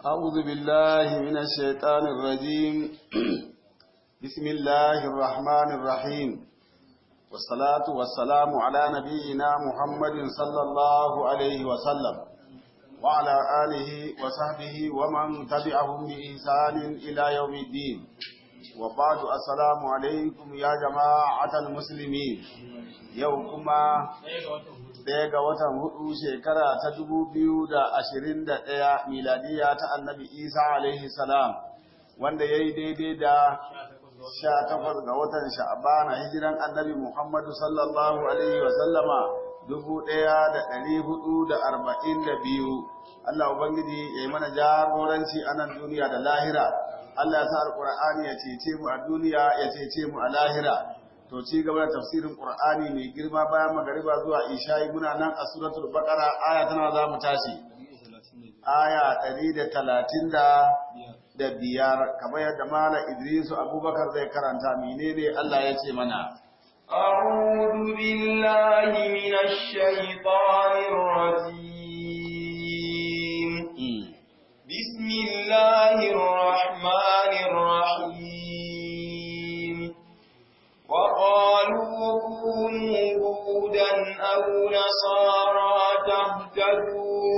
أعوذ بالله من الشيطان الرجيم. بسم الله الرحمن الرحيم، والصلاة والسلام على نبينا محمد صلى الله عليه وسلم وعلى آله وصحبه ومن تبعهم بإحسان إلى يوم الدين، وبعد، السلام عليكم يا جماعة المسلمين. يوكما 1 ga watan 4, shekara ta 2021 miladiya ta Annabi Isa alaihi salam, wanda ya yi daidai da 18 ga watan Sha'abana, hijiran Annabi Muhammadu sallallahu alaihi wasallama 1442. Allah Ubangiji ya yi mana jagoranci a nan duniya da lahira. Allah ya sa Alƙur'ani ya cece mu a duniya, ya cece mu a lahira. To, ci gaba da tafsirin Qur'ani mai girma bayan magariba zuwa isha'i. Muna nan a Suratul Baqara. Aya tana za mu tashi aya 135, kamar yadda Malam Idrisu Abubakar zai karanta. Menene Allah ya ce mana? أعوذ بالله من الشيطان الرجيم. بسم الله الرحمن الرحيم. وقالوا كونوا هودا أو نصارى تهتدوا،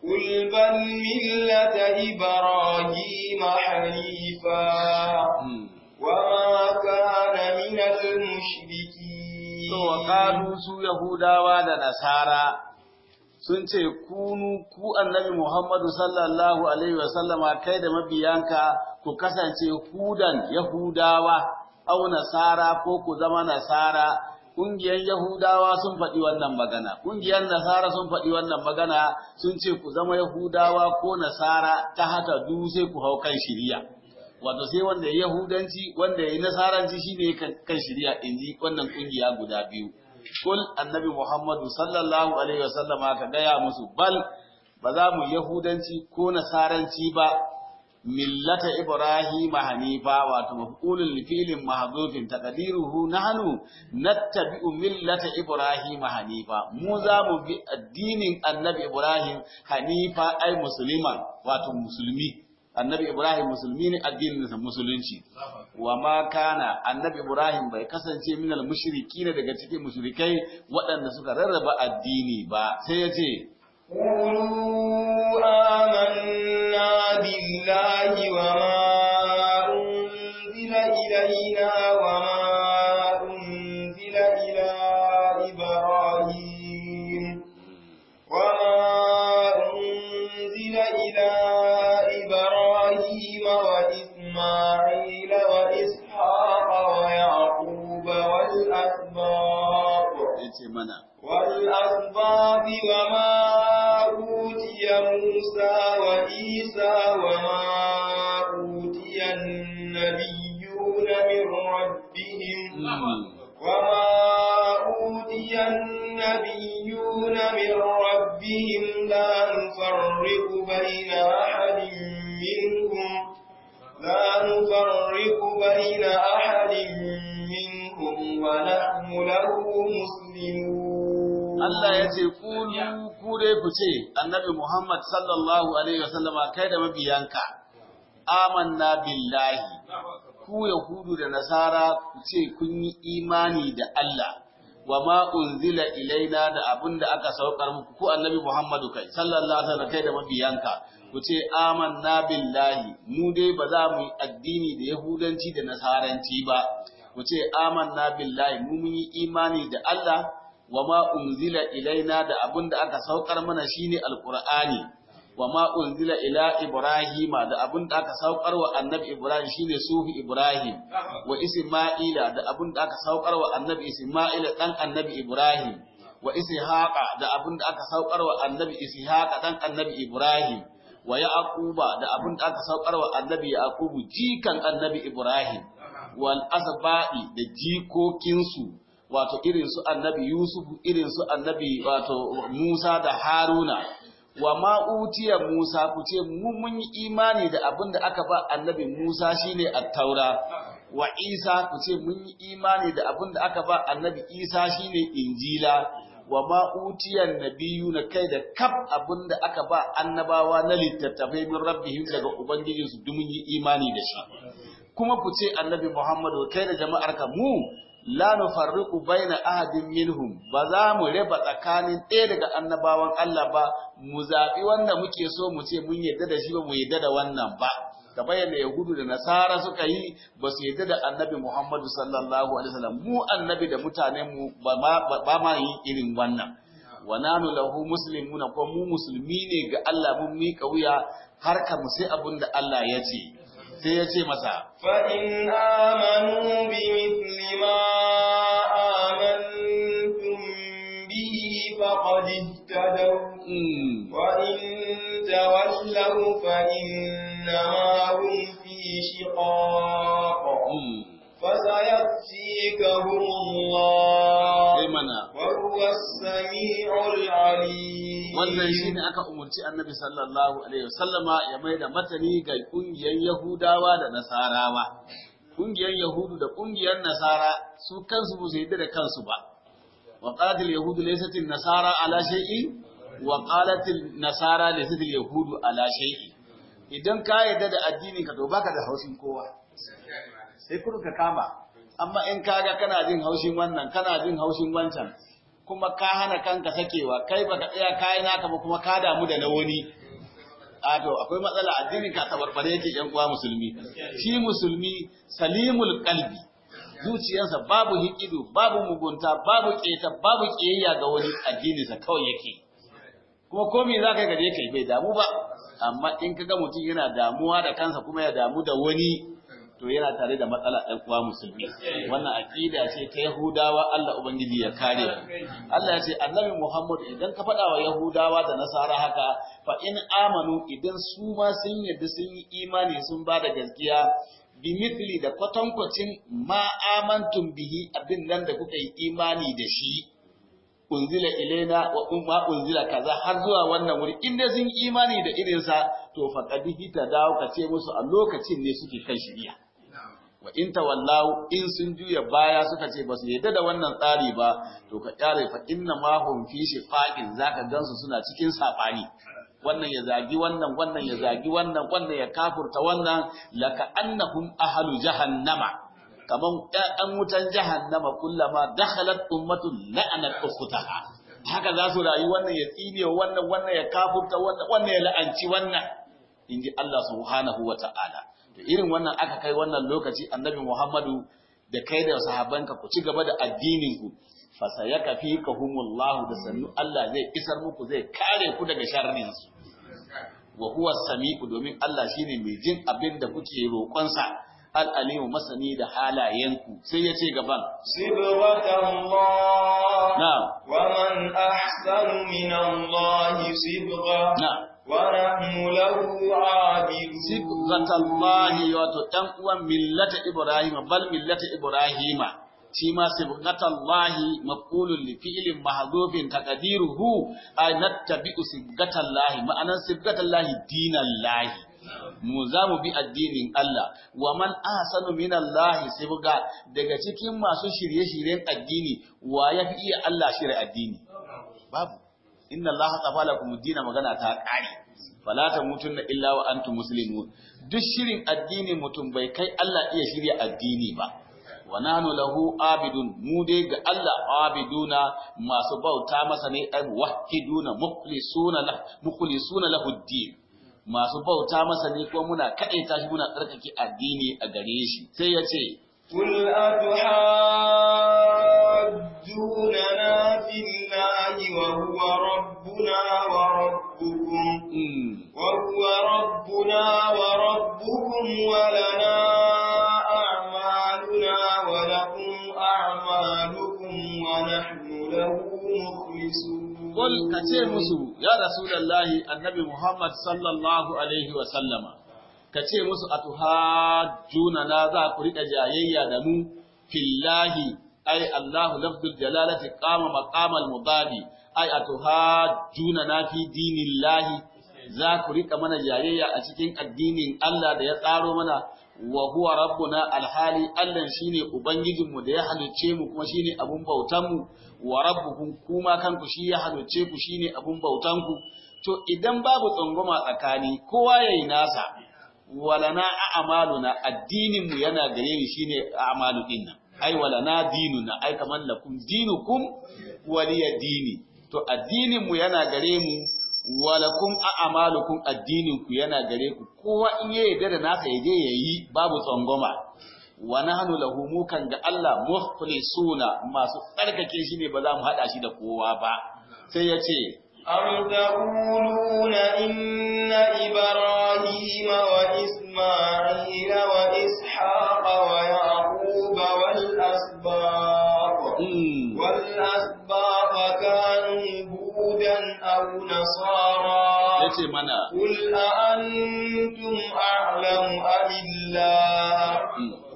قل بل ملة إبراهيم حنيفا وما كان من المشركين. To, وقالوا, su Yahudawa da Nasara sun ce, kunu, ku Annabi Muhammadu sallallahu alaihi wasallama, kai da mabiyanka, ku kasance hudan, Yahudawa, au nasara, ko ku zama Nasara. Ƙungiyar Yahudawa sun faɗi wannan magana, ƙungiyar Nasara sun faɗi wannan magana, sun ce ku zama Yahudawa ko Nasara, ta haka du sai ku hau kan shiriya. Wato sai wanda ya Yahudanci, wanda ya yi Nasaranci, shine kan shiriya, in ji wannan ƙungiya guda biyu. Kul, Annabi Muhammadu sallallahu alaihi wasallama, ka gaya musu, bal, ba za mu Yahudanci ko Nasaranci ba. Millata Ibrahim hanifa, wato maf'ulun li fi'lin mahdhufin, taqdiruhu nahnu nattabi'u millata Ibrahim hanifa. Mu za mu bi addinin Annabi Ibrahim, hanifa ai musliman, wato musulmi. Annabi Ibrahim musulmi ne, addinin sa musulunci. Wa ma kana, Annabi Ibrahim bai kasance minal mushrikin, daga cikin mushrikai waɗanda suka rarraba addini ba. Sai ya ce: قولوا آمنا بالله وما أنزل إلينا وما أنزل إلى إبراهيم وما أنزل إلى إبراهيم وإسماعيل وإسحاق ويعقوب والأسباط yace mana والأسباط وما أوتي موسى وعيسى وما أوتي النبيون من ربهم وما أوتي النبيون من ربهم لا نفرق بين أحد منهم لا نفرق بين أحد منهم ونحن له مسلمون. Allah ya ce, kulu, ku dai ku ce, Annabi Muhammad sallallahu alaihi wasallama, kai da mabiyanka, amanna billahi. Ku Yahudu da Nasara, ku ce kun yi imani da Allah, wa ma unzila ilaina, da abin da aka saukar muku, ku Annabi Muhammadu kai sallallahu alaihi wasallam, kai da mabiyanka, ku ce amanna billahi. Mu dai ba za mu yi addini da Yahudanci da Nasaranci ba. Ku ce amanna billahi, mu mun yi imani da Allah, wa ma unzila ilaina, da abin da aka saukar mana, shine Alqur'ani, wa ma unzila ila Ibrahima, da abin da aka saukar wa Annabi Ibrahim, shine Sufi Ibrahim, wa Isma'ila, da abin da aka saukar wa Annabi Isma'ila dan Annabi Ibrahim, wa Ishaqa, da abin da aka saukar wa Annabi Ishaqa dan Annabi Ibrahim, wa Yaquba, da abin da aka saukar wa Annabi Yaqubu jikan Annabi Ibrahim, wal asba'i, da jikokinsu, wato irin su Annabi Yusuf, irin su Annabi wato Musa da Haruna, wa ma utiya Musa, ku ce mu mun yi imani da abin da aka ba Annabi Musa, shine At-Taura, wa Isa, ku ce mun yi imani da abin da aka ba Annabi Isa, shine Injila. Wa ma utiyan nabiyuna, kai da kaf abinda aka ba annabawa na littattafai, min rabbihim, daga ubangijinsu, duk mun yi imani da shi. Kuma ku ce annabi Muhammadu, kai da jama'arka, mu la nufarriqu baina ahadin minhum, ba za mu raba tsakanin ɗaya daga annabawan Allah ba, mu zaɓi wanda muke so mu ce mun yarda da shi ba, mu yarda da wannan ba, kamar yadda Yahudu da Nasara suka yi, ba su yarda da annabi Muhammadu sallallahu alaihi wasallam. Mu annabi da mutanen mu ba ma yin irin wannan. Wa nanu lahu muslimuna, ko mu musulmi ne ga Allah, mun miƙa wuya har ka mu sai abin da Allah ya ce. Sai ya ce masa: فإن آمنوا بمثل ما آمنتم به فقد اهتدوا، وإن تولوا فإنما هم في شقاق، فسيكفيكهم الله، Sai mana. وهو السميع العليم. Wannan shine aka umarci annabi sallallahu alaihi wasallama ya mai da matani ga kungiyar Yahudawa da Nasarawa. Kungiyar Yahudu da kungiyar Nasara su kansu ba su yarda da kansu ba. Wa qalat al yahudu laysat al nasara ala shay'in, wa qalat al nasara laysat al yahudu ala shay'in. Idan ka yarda da addinin ka, to baka da haushin kowa, sai kudu ka kama. Amma in kaga kana jin haushin wannan, kana jin haushin wancan, kuma ka hana kanka sakewa, kai baka tsaya kayi naka ba, kuma ka damu da na wani, a to akwai matsala, addinin ka tabarbare yake. Yan uwa musulmi, shi musulmi salimul qalbi, zuciyarsa babu hikidu, babu mugunta, babu keta, babu kiyayya ga wani, addininsa kawai yake. Kuma komai za ka yi gaje kai bai damu ba. Amma in kaga mutum yana damuwa da kansa kuma ya damu da wani, to yana tare da matsala, ɗan uwa musulmi. Wannan aqida ce ta Yahudawa, Allah ubangiji ya kare mu. Allah ya ce annabi Muhammad, idan ka faɗa wa Yahudawa da Nasara haka, fa in amanu, idan su ma sun yarda, sun yi imani, sun ba da gaskiya, bi mithli, da kwatankwacin, ma amantum bihi, abin nan da kuka yi imani da shi, unzila ilaina wa ma unzila kaza, har zuwa wannan wuri, in dai sun yi imani da irinsa, to faqad dawo, ka ce musu a lokacin ne suke kan shiriya. Wa in tawallaw, in sun juya baya suka ce ba su yarda da wannan tsari ba, to ka kyale, fa inna ma hum fi shiqaqin, zaka gansu suna cikin sabani, wannan ya zagi wannan, wannan ya zagi wannan, wannan ya kafurta wannan, laka annahum ahlu jahannama, kaman ƴaƴan wutan jahannama, kullama dakhalat ummatun la'anat ukhtaha. Haka za su rayu, wannan ya tsine wannan, wannan ya kafurta wannan, wannan ya la'anci wannan, inji Allah subhanahu wa ta'ala. To irin wannan aka kai wannan lokaci, annabi Muhammadu da kai da sahabbanka ku ci gaba da addinin ku. Fasayakfikahumullahu, da sannu Allah zai isar muku, zai kare ku daga sharrin su. Wa huwa sami'u, domin Allah shine mai jin abin da kuke roƙonsa, al-alimu, masani da halayenku. Sai ya ce gaban: صبغة الله، na'am ومن أحسن من الله صبغة، ونحن له عابدون. Sibghatallahi, wato ɗan uwan millata Ibrahima, bal millata Ibrahima, shi ma sibghatallahi maf'ulun li fi'lin mahdhufin taqdiruhu ay nattabi'u sibghatallahi, ma'anan sibghatallahi dinallahi, mu za mu bi addinin Allah. Wa man ahsanu minallahi sibga, daga cikin masu shirye-shiryen addini wa yafi iya Allah shirye addini? Babu. Inna Allah tafa lakum ad magana ta kare, fala tamutunna illa wa antum muslimun. Duk shirin addini mutum bai kai Allah iya shirya addini ba. Wa nahnu lahu abidun, mu dai ga Allah abiduna, masu bauta masa ne, ay muwahhiduna, mukhlisuna lahu, mukhlisuna lahu ad-din, masu bauta masa ne, ko muna kadaita shi, muna tsarkake addini a gare shi. Sai ya ce: قل أتحاجوننا في الله وهو ربنا وربكم، وهو ربنا وربكم، ولنا أعمالنا ولكم أعمالكم، ونحن له مخلصون. Kul, ka ce musu ya Rasulallahi, annabi Muhammad sallallahu alaihi wa sallama, ka ce musu: atuhajjuna na, za ku riƙa jayayya da mu, fillahi, ai Allahu lafzul jalalati qama maqamal mudadi, ai atuhajjuna na fi dinillahi, za ku riƙa mana jayayya a cikin addinin Allah da ya tsaro mana. Wa huwa rabbuna, alhali Allah shine ubangijinmu da ya halicce mu kuma shine abun bautan mu, wa rabbukum, kuma kanku shi ya halicce ku, shine abun bautan ku. To idan babu tsangwama tsakani, kowa yayi nasa. Walana a'maluna, addinin mu yana gare ni, shine a'malu dinnan. Ai walana dinuna, ai kaman lakum dinukum waliya dini. To addinin mu yana gare mu, walakum a'malukum, addinin ku yana gare ku. Kowa in ya yarda da nasa yaje yayi, babu tsangwama. Wa nahnu lahu, mukan ga Allah, mukhlisuna, masu tsarkake shi ne, ba za mu hada shi da kowa ba. Sai ya ce: أم تقولون إن إبراهيم وإسماعيل وإسحاق ويعقوب والأسباط كانوا هودا أو نصارى؟ Yace mana: قل أأنتم أعلم أم الله؟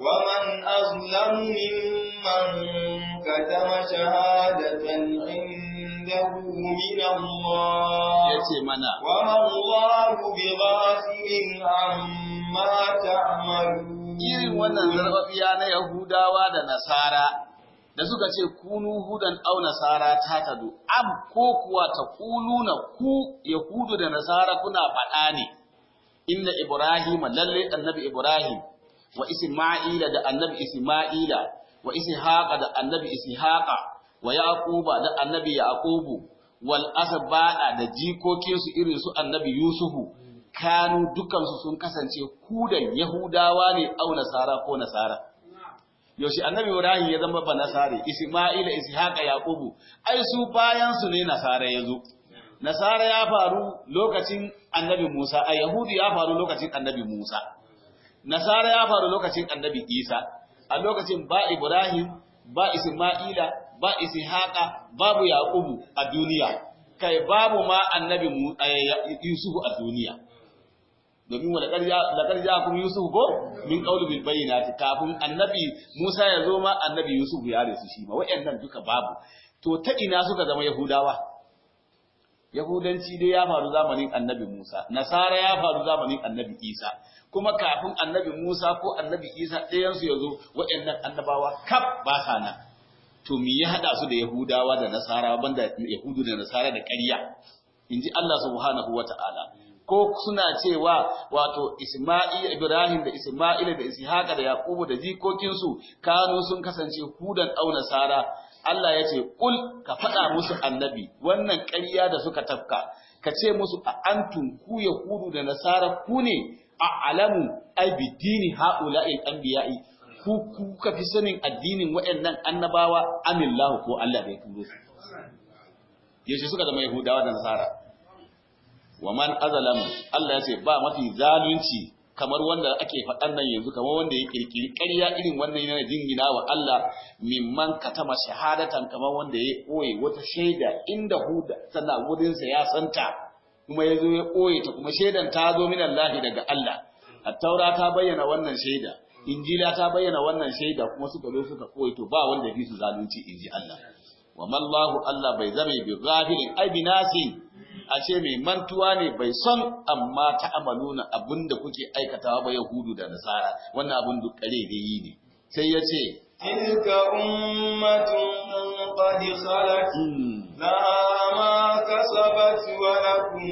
ومن أظلم ممن كتم شهادة عنده من الله؟ Yace mana: وما الله بغافل عما تعملون. Irin wannan zarbabiya na Yahudawa da Nasara da suka ce kunu hudan au nasara ta tadu, am ko kuwa ta kuluna, ku Yahudu da Nasara kuna faɗa ne, inna Ibrahim, lalle annabi Ibrahim, wa Isma'ila, da annabi Isma'ila, wa Ishaqa, da annabi Ishaqa, wa Yaquba, da annabi Yaqubu, wal asba'a, da jikokinsu irin su annabi Yusufu, kanu, dukansu sun kasance hudan, Yahudawa ne, au nasara ko nasara. Yaushe annabi Ibrahim ya zama ba nasare? Isma'ila, Ishaqa, Yaqubu, ai su bayan su ne nasara ya zo. Nasara ya faru lokacin annabi Musa, a Yahudu ya faru lokacin annabi Musa, nasara ya faru lokacin annabi Isa. A lokacin ba Ibrahim ba, Isma'ila ba, Ishaqa babu, Yaqubu a duniya, kai babu ma annabi Yusufu a duniya, domin wa laqad ja'akum Yusuf ko min qawli bil bayyinati. Kafin annabi Musa ya zo ma, annabi Yusuf ya rasu shi ma. Wayannan duka babu, to ta ina suka zama Yahudawa? Yahudanci dai ya faru zamanin annabi Musa, Nasara ya faru zamanin annabi Isa, kuma kafin annabi Musa ko annabi Isa ɗayansu ya zo, waɗannan annabawa kaf ba sa nan. To me ya haɗa su da Yahudawa da Nasara, banda Yahudu da Nasara da ƙarya? In ji Allah subhanahu wa ta'ala. Ko suna cewa wato Isma'il, Ibrahim da Isma'il da Ishaqa da Yaqubu da jikokinsu kanu, sun kasance hudan au nasara? Allah ya ce: kul, ka faɗa musu annabi, wannan ƙarya da suka tafka, ka ce musu: a antum, ku Yahudu da Nasara, ku ne a alamu ai bidini ha'ula'il anbiya'i, ku kuka fi sanin addinin waɗannan annabawa, amillahu, ko Allah da ya turo su? Yaushe suka zama Yahudawa da Nasara? Wa man azalamu, Allah ya ce ba mafi zalunci kamar wanda ake faɗan nan yanzu, kamar wanda ya kirkiri ƙarya irin wannan yana jingina wa Allah, mimman katama shahadatan, kamar wanda ya ɓoye wata shaida inda huda tana wurinsa, ya santa, kuma ya zo ya ɓoye ta, kuma shaidan ta zo min Allah, daga Allah. At-taura ta bayyana wannan shaida, Injila ta bayyana wannan shaida, kuma suka zo suka ɓoye. To ba wanda ya fi su zalunci, inji Allah. Wa mallahu, Allah bai zame, bi ghafilin, ai bi nasin, ashe mai mantuwa ne, bai son amma ta amaluna, abinda kuke aikatawa ba, Yahudu da Nasara. Wannan abun duk kare da yi ne. Sai ya ce: تلك أمة قد خلت، لها ما كسبت ولكم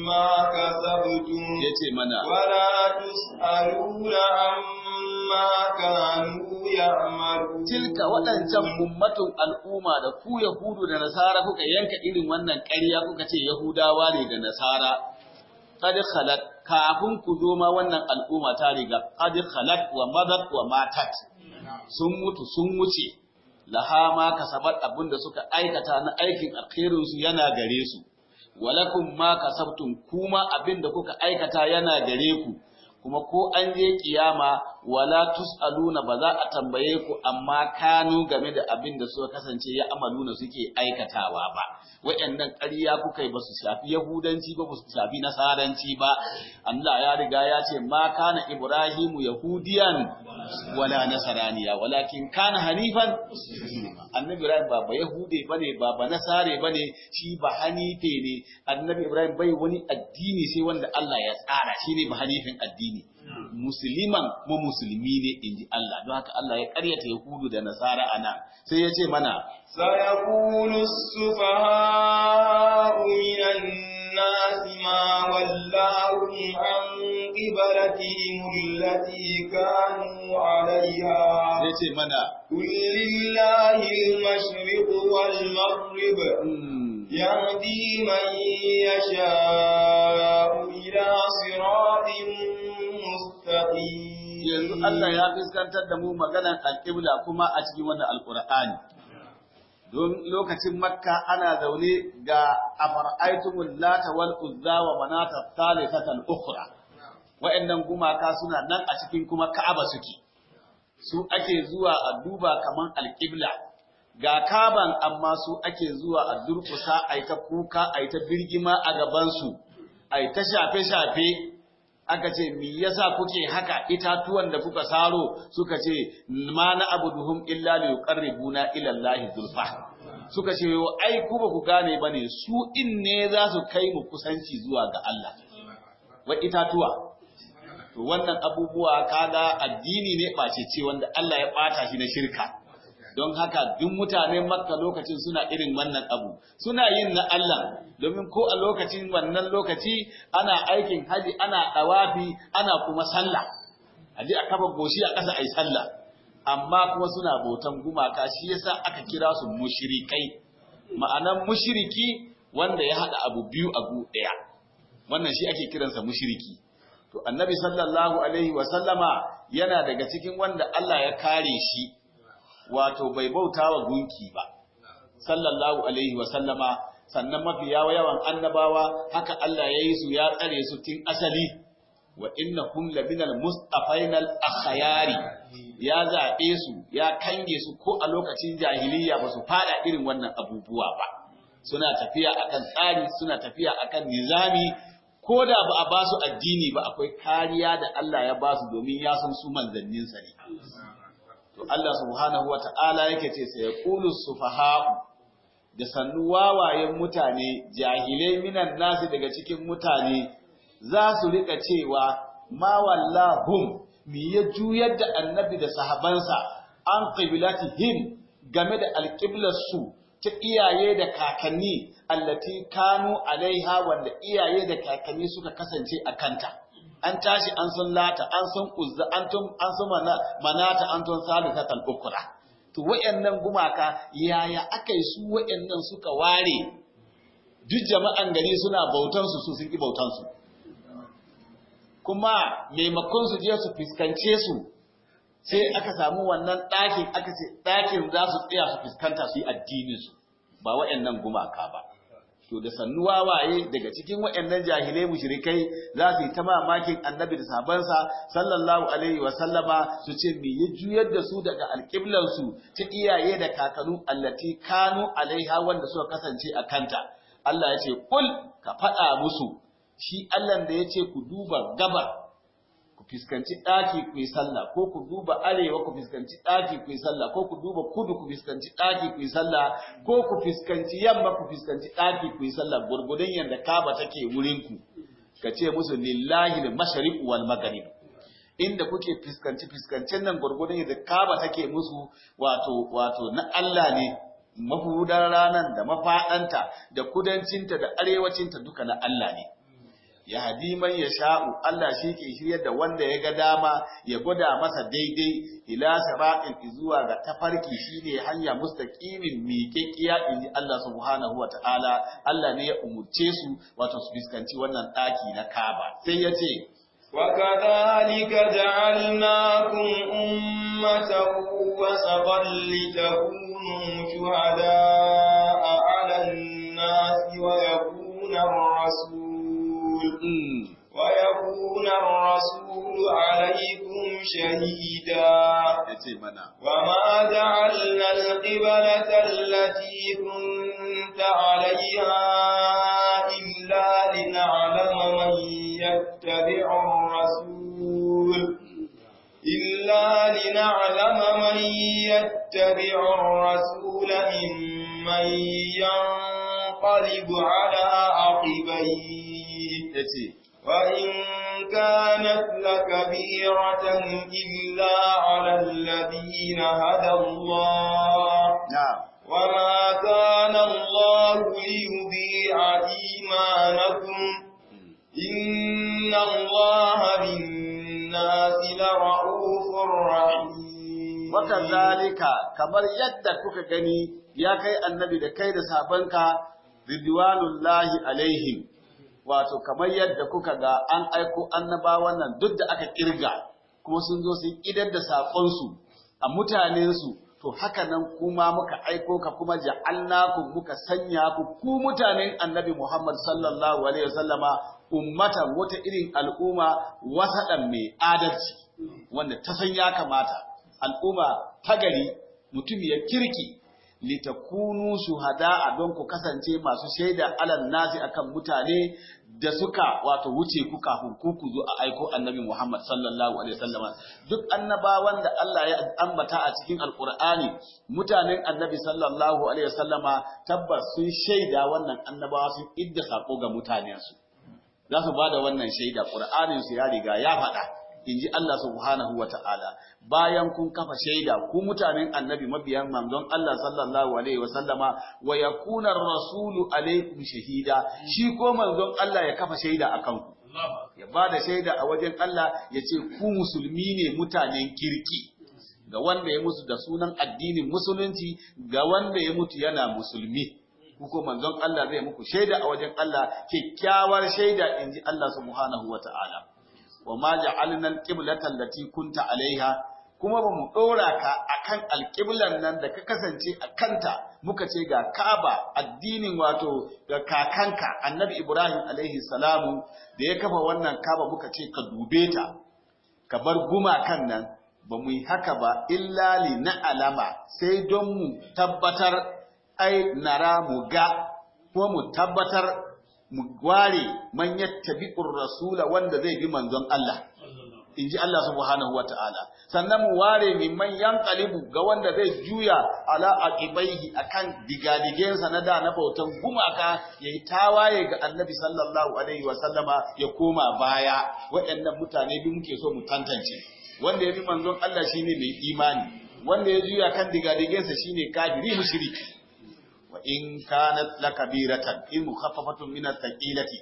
ما كسبتم، Ya ce mana: ولا تسألون عما كانوا يعملون. Tilka, waɗancan, ummatun, al'umma da ku Yahudu da Nasara kuka yanka irin wannan ƙarya kuka ce Yahudawa ne da Nasara, qad khalat, kafin ku zo ma wannan al'umma ta riga qad khalat wa madat wa matat, sun mutu sun wuce. Laha ma kasabat, abinda suka aikata na aikin alkhairin su yana gare su, walakum ma kasabtum, kuma abinda kuka aikata yana gare ku. Kuma ko an je kiyama, wala tusaluna, ba za a tambaye ku amma kanu, game da abin da suka kasance ya amaluna, suke aikatawa ba. Waɗannan ƙarya kuka yi, ba su shafi Yahudanci ba, ba su shafi Nasaranci ba. Allah ya riga ya ce: ma kana Ibrahimu yahudiyan wala nasaraniya walakin kana hanifan. Annabi Ibrahim ba ba Yahude bane, ba ba Nasare bane, shi ba hanife ne. Annabi Ibrahim bai wani addini sai wanda Allah ya tsara, shine ba hanifin addini. Musliman kuma musulmi ne, inji Allah. Don haka Allah ya karyata Yahudu da Nasara anan. Sai ya ce mana: سيقول السفهاء من الناس ما ولاهم عن قبلتهم التي كانوا عليها. Ya ce mana: قل لله المشرق والمغرب، يهدي من يشاء إلى صراط مستقيم. Yanzu Allah ya fuskantar da mu maganar alƙibla kuma a cikin wannan Alƙur'ani. Don lokacin Makka ana zaune ga afara'aitumul Lata wal Uzza wa Manata thalithata al-ukhra. Wa'annan gumaka suna nan a cikin kuma Ka'aba suke. Su ake zuwa a duba kaman alƙibla. Ga Kaban, amma su ake zuwa a durƙusa, a ta kuka, a ta birgima a gabansu, a ta shafe-shafe. Aka ce, "Me yasa kuke haka? Itatuwan da kuka saro?" Suka ce, "Ma na abuduhum illa li yuqarribuna ila Allahi zulfa." Suka ce, "Yo ai ku ba ku gane bane, su in ne za su kai mu kusanci zuwa ga Allah." Wa itatuwa. To wannan abubuwa kaga addini ne ɓacece wanda Allah ya ɓata shi na shirka. Don haka duk mutanen Makka lokacin suna irin wannan abu, suna yin na Allah, domin ko a lokacin wannan lokaci ana aikin haji, ana ɗawafi, ana kuma sallah, a je a kafa goshi a ƙasa a yi sallah, amma kuma suna bautan gumaka. Shi yasa aka kira su mushrikai. Ma'anan mushriki, wanda ya haɗa abu biyu a gu ɗaya, wannan shi ake kiransa mushriki. To Annabi sallallahu alaihi wa sallama yana daga cikin wanda Allah ya kare shi, wato bai bauta wa gunki ba, sallallahu alaihi wa sallama. Sannan mafi yawan annabawa haka Allah ya yi su, ya tsare su tun asali. Wa innahum laminal mustafainal akhyari. Ya zaɓe su, ya kange su, ko a lokacin jahiliya ba su fada irin wannan abubuwa ba. Suna tafiya akan tsari, suna tafiya akan nizami. Ko da ba a ba su addini ba, akwai kariya da Allah ya ba su, domin ya san su manzanninsa ne. To Allah subhanahu wa ta'ala yake ce, sai yaqulu sufaha'u, da sannu wawayen mutane, jahilai, minan nasi, daga cikin mutane, za su rika cewa, ma wallahum, mi ya juyar da Annabi da sahabansa, an qiblatihim, game da alqiblar su ta iyaye da kakanni, allati kanu alaiha, wanda iyaye da kakanni suka kasance a kanta? An tashi an san Lata, an san Uzza, an san Manata, an san salisatal ukra. To wayannan gumaka, yaya aka yi su wayannan suka ware? Duk jama'an gari suna bautan su, su sun ki bautan su. Kuma maimakon su je su fuskance su, sai aka samu wannan ɗakin, aka ce ɗakin za su tsaya su fuskanta su yi addinin su, ba wayannan gumaka ba. To da sannu wawaye daga cikin waɗannan jahilai mushrikai za su yi ta mamakin Annabi da sahabansa sallallahu alaihi wa sallama, su ce me ya juyar da su daga alƙiblan su ta iyaye da kakanu, allati kanu alaiha, wanda suka kasance a kanta? Allah ya ce, kul, ka faɗa musu, shi Allah da ya ce ku duba gabar ku fiskanci ɗaki ku yi sallah, ko ku duba arewa ku fiskanci ɗaki ku yi sallah, ko ku duba kudu ku fiskanci ɗaki ku yi sallah, ko ku fiskanci yamma ku fiskanci ɗaki ku yi sallah, gurgudun yadda Kaba take wurin ku, ka ce musu, lillahi al-mashriq wal maghrib. Inda kuke fiskanci fiskancin nan, gurgudun yadda Kaba take musu, wato na Allah ne. Mafudan ranan da mafaɗanta da kudancinta da arewacinta duka na Allah ne. Ya hadi man ya sha'u, Allah shi ke shiryar da wanda ya ga dama, ya gwada masa daidai, ila siratin, zuwa ga tafarki, shine hanya, mustaqimin, miƙaƙƙiya, inji Allah subhanahu wa ta'ala. Allah ne ya umurce su, wato su fuskanci wannan ɗaki na Kaaba. Sai ya ce: وكذلك جعلناكم أمة وسطا لتكونوا شهداء على الناس ويكون الرسول عليكم شهيدا. Ya ce mana: وما جعلنا القبلة التي كنت عليها إلا لنعلم من يتبع الرسول إلا لنعلم من يتبع الرسول ممن ينقلب على عقبيه. Ya ce: وإن كانت لكبيرة إلا على الذين هدى الله na'am وما كان الله ليضيع إيمانكم إن الله بالناس لرؤوف رحيم. Wakazalika, kamar yadda kuka gani ya kai annabi da kai da sabanka ridwanullahi alaihim, wato kamar yadda kuka ga an aiko annabawan nan duk da aka kirga, kuma sun zo sun idar da saƙonsu a mutanensu, to haka nan kuma muka aiko ka, kuma ja'alnakum, muka sanya ku, ku mutanen annabi Muhammad sallallahu alaihi wasallama, ummatan, wata irin al'umma, wasaɗan, mai adalci, wanda ta san ya kamata, al'umma ta gari, mutum ya kirki, litakunu shuhada, don ku kasance masu shaida, alal nasi, akan mutane da suka wato wuce ku kafin ku ku zo a aiko annabi Muhammad sallallahu alaihi wasallama. Duk annabawan da Allah ya ambata a cikin Alqur'ani, mutanen annabi sallallahu alaihi wasallama tabbas sun shaida wannan annabawa sun idda sako ga mutanensu. Za su ba da wannan shaida, Qur'anin su ya riga ya faɗa, in ji Allah subhanahu wa ta'ala. Bayan kun kafa shaida, ku mutanen annabi, mabiyan manzon Allah sallallahu alaihi wa sallama, wa yakuna rasulu alaikum shahida, shi ko manzon Allah ya kafa shaida a kanku, ya ba da shaida a wajen Allah, ya ce ku musulmi ne, mutanen kirki, ga wanda ya musu da sunan addinin musulunci, ga wanda ya mutu yana musulmi, ko manzon Allah zai muku shaida a wajen Allah, kyakkyawar shaida, in ji Allah subhanahu wa ta'ala. Wa ma ja'alna al-qiblata allati kunta alaiha, kuma ba mu dora ka akan alqiblan nan da ka kasance a kanta, muka ce ga Ka'aba, addinin wato ga kakanka Annabi Ibrahim alaihi salamu da ya kafa wannan Ka'aba, muka ce ka dube ta, ka bar gumakan nan. Ba mu yi haka ba illa li na'lama, sai don mu tabbatar, ai nara, mu ga ko mu tabbatar, mu ware, man yattabi'ur rasula, wanda zai bi manzon Allah, in ji Allah subhanahu wa ta'ala. Sannan mu ware mimman yanqalibu, ga wanda zai juya, ala aqibaihi, akan digadigensa na da na bautan gumaka, yayi tawaye ga annabi sallallahu alaihi wa sallama, ya koma baya. Waɗannan mutane bi muke so mu tantance. Wanda ya bi manzon Allah shine mai imani, wanda ya juya kan digadigensa shine kafiri mushriki. Wa in kanat lakabiratan, in mukhaffafatun min ath-thaqilati,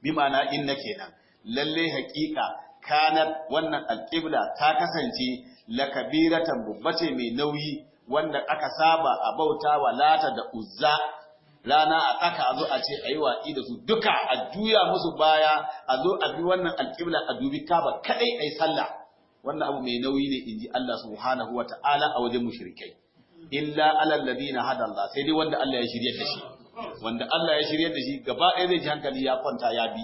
bima'ana inna kenan, lalle haƙiƙa kanat, wannan alƙibla ta kasance, lakabiratan, babba ce mai nauyi, wanda aka saba a bauta wa Lata da Uzza rana a tsaka, a zo a ce a yi watsi da su duka, a juya musu baya, a zo a bi wannan alƙibla, a dubi Kaba kaɗai a yi sallah. Wannan abu mai nauyi ne, in ji Allah subhanahu wa ta'ala, a wajen mushrikai. Illa alal ladina hada Allah, sai dai wanda Allah ya shirye da shi. Wanda Allah ya shirye da shi gaba ɗaya zai ji hankali ya kwanta, ya bi.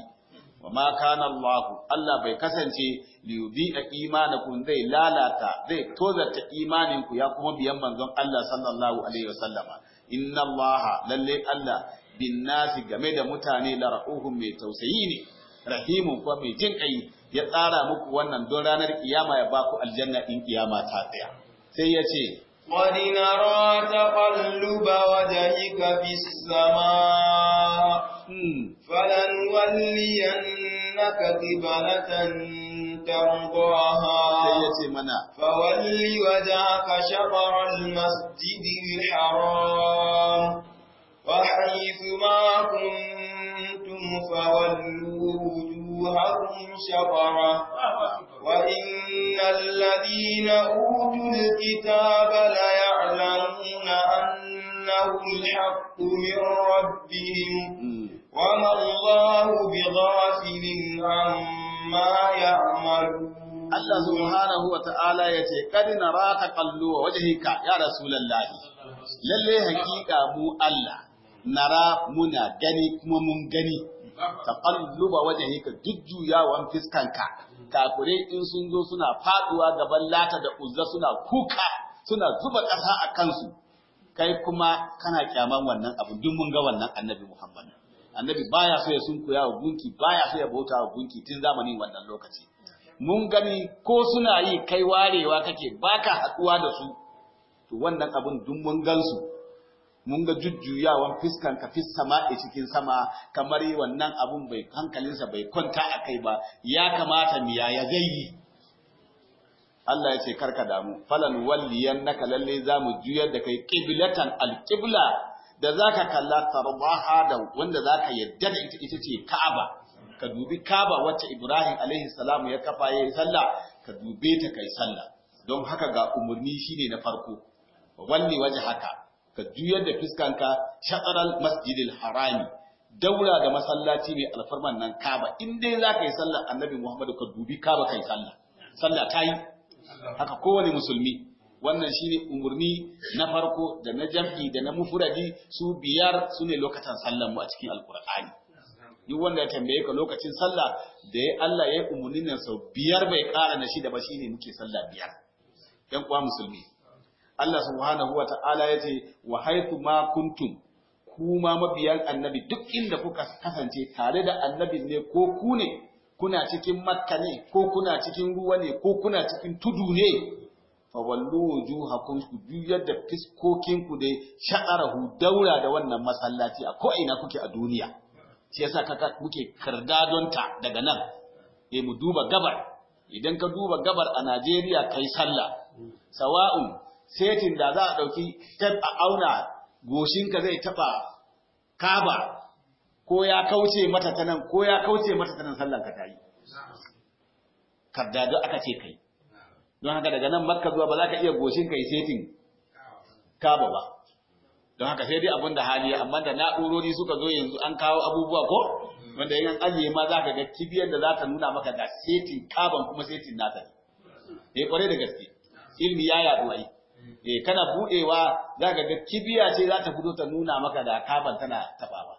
Wa ma kana Allah, Allah bai kasance, liyudhi'a imanakum, zai lalata, zai tozarta imaninku, ya kuma biyan manzon Allah sallallahu alaihi wasallama. Inna Allah, lalle Allah, bin nasi, game da mutane, la ra'uhum, mai tausayi ne, rahimun, kuma mai jin kai. Ya tsara muku wannan don ranar kiyama ya baku aljanna in kiyama ta tsaya. Sai ya ce: قد نرى تقلب وجهك في السماء، فلنولينك قبلة ترضاها، sai ya ce mana: فول وجهك شطر المسجد الحرام، وحيث ما كنتم فولوا وجوهكم شطره، وإن الذين أوتوا الكتاب ليعلمون أنه الحق من ربهم، وما الله بغافل عما يعملون. Allah subhanahu wa ta'ala ya ce: "Qad nara taqalluba wajhika ya rasulullahi." Lalle hakika mu Allah, nara, muna gani, kuma mun gani, taqalluba wajhika, jujjuyawan fiskanka. Kafirai in sun zo suna faduwa gaban Lata da Uzza, suna kuka, suna zuba ƙasa a kansu, kai kuma kana kyaman wannan abu. Duk mun ga wannan, annabi Muhammad. Annabi baya so ya sunkuya wa gunki, baya so ya bauta wa gunki tun zamanin wannan lokaci. Mun gani ko suna yi, kai warewa kake, baka haɗuwa da su. To wannan abun duk mun gansu. Mun ga jujjuyawan fiskan ka fis sama'i cikin sama, kamar wannan abun bai hankalinsa bai kwanta a kai ba, ya kamata mu yaya zai yi? Allah ya ce karka damu, falan walliyannaka, lalle zamu juyar da kai qiblatan, alqibla da zaka kalla, tarbaha, da wanda zaka yadda da ita, ita ce Ka'aba. Ka dubi Ka'aba wacce Ibrahim alaihi salamu ya kafa yayi sallah, ka dube ta kai sallah. Don haka ga umurni shine na farko, walli haka, ka juyar da fiskanka, shataral masjidil harami, daura da masallaci mai alfarman nan Ka'aba. In dai zaka yi sallah, Annabi Muhammadu, ka dubi Ka'aba kai sallah, sallah ta yi. Haka kowane musulmi, wannan shine umurni na farko, da na jam'i da na mufuradi, su biyar su ne lokacin sallan mu a cikin Alkur'ani. Duk wanda ya tambaye ka lokacin sallah da ya Allah ya yi umurnin nan sau biyar, bai ƙara na shida ba, shine muke sallah biyar. Yan uwa musulmi, Allah subhanahu wa ta'ala ya ce wa haythu ma kuntum, kuma mabiyan Annabi, duk inda kuka kasance tare da Annabi ne, ko ku ne kuna cikin Makka ne, ko kuna cikin ruwa ne, ko kuna cikin tudu ne, fa wallu wujuhakum, ku juyar da fiskokinku dai, sha'arahu, daura da wannan masallaci, a ko ina kuke a duniya. Shi yasa kaka muke kardadonta daga nan, eh, mu duba gabar. Idan ka duba gabar a Najeriya kai sallah, sawa'un setin da za a dauki tape a auna, goshinka zai taba Kaba ko ya kauce mata ta nan, ko ya kauce mata ta nan, sallan ka tayi. Kardado aka ce kai. Don haka daga nan Makka zuwa, ba za ka iya goshin kai setin Kaba ba. Don haka sai dai abin da hali, amma da na'urori suka zo yanzu, an kawo abubuwa ko wanda in an ajiye ma za ka ga kibiyar da za ta nuna maka ga setin Kaban, kuma setin nata ne. Eh, kwarai da gaske, ilmi ya yaɗu ai. Eh, kana buɗewa za ka ga kibiya ce za ta fito ta nuna maka da Kaban tana tabawa,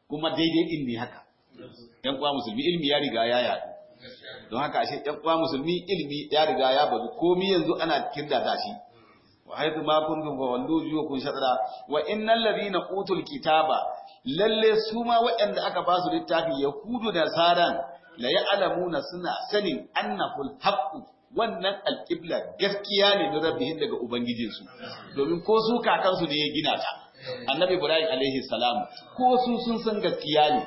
kuma daidai din ne haka. Yan uwa musulmi, ilmi ya riga ya yaɗu. Don haka ashe yan uwa musulmi, ilmi ya riga ya bazu, komi yanzu ana kirdata shi. Wa haythu ma kuntum fa wallu wujuhakum shatra. Wa innal ladhina utul kitaba, lalle su ma waɗanda aka ba su littafi, yahudu da nasaran, la ya'lamuna, suna sanin, annahu alhaqu, wannan alqibla gaskiya ne, min rabbihim, daga ubangijinsu, domin ko su kakansu ne ya gina ta, Annabi Ibrahim alaihi salam, ko su sun san gaskiya ne.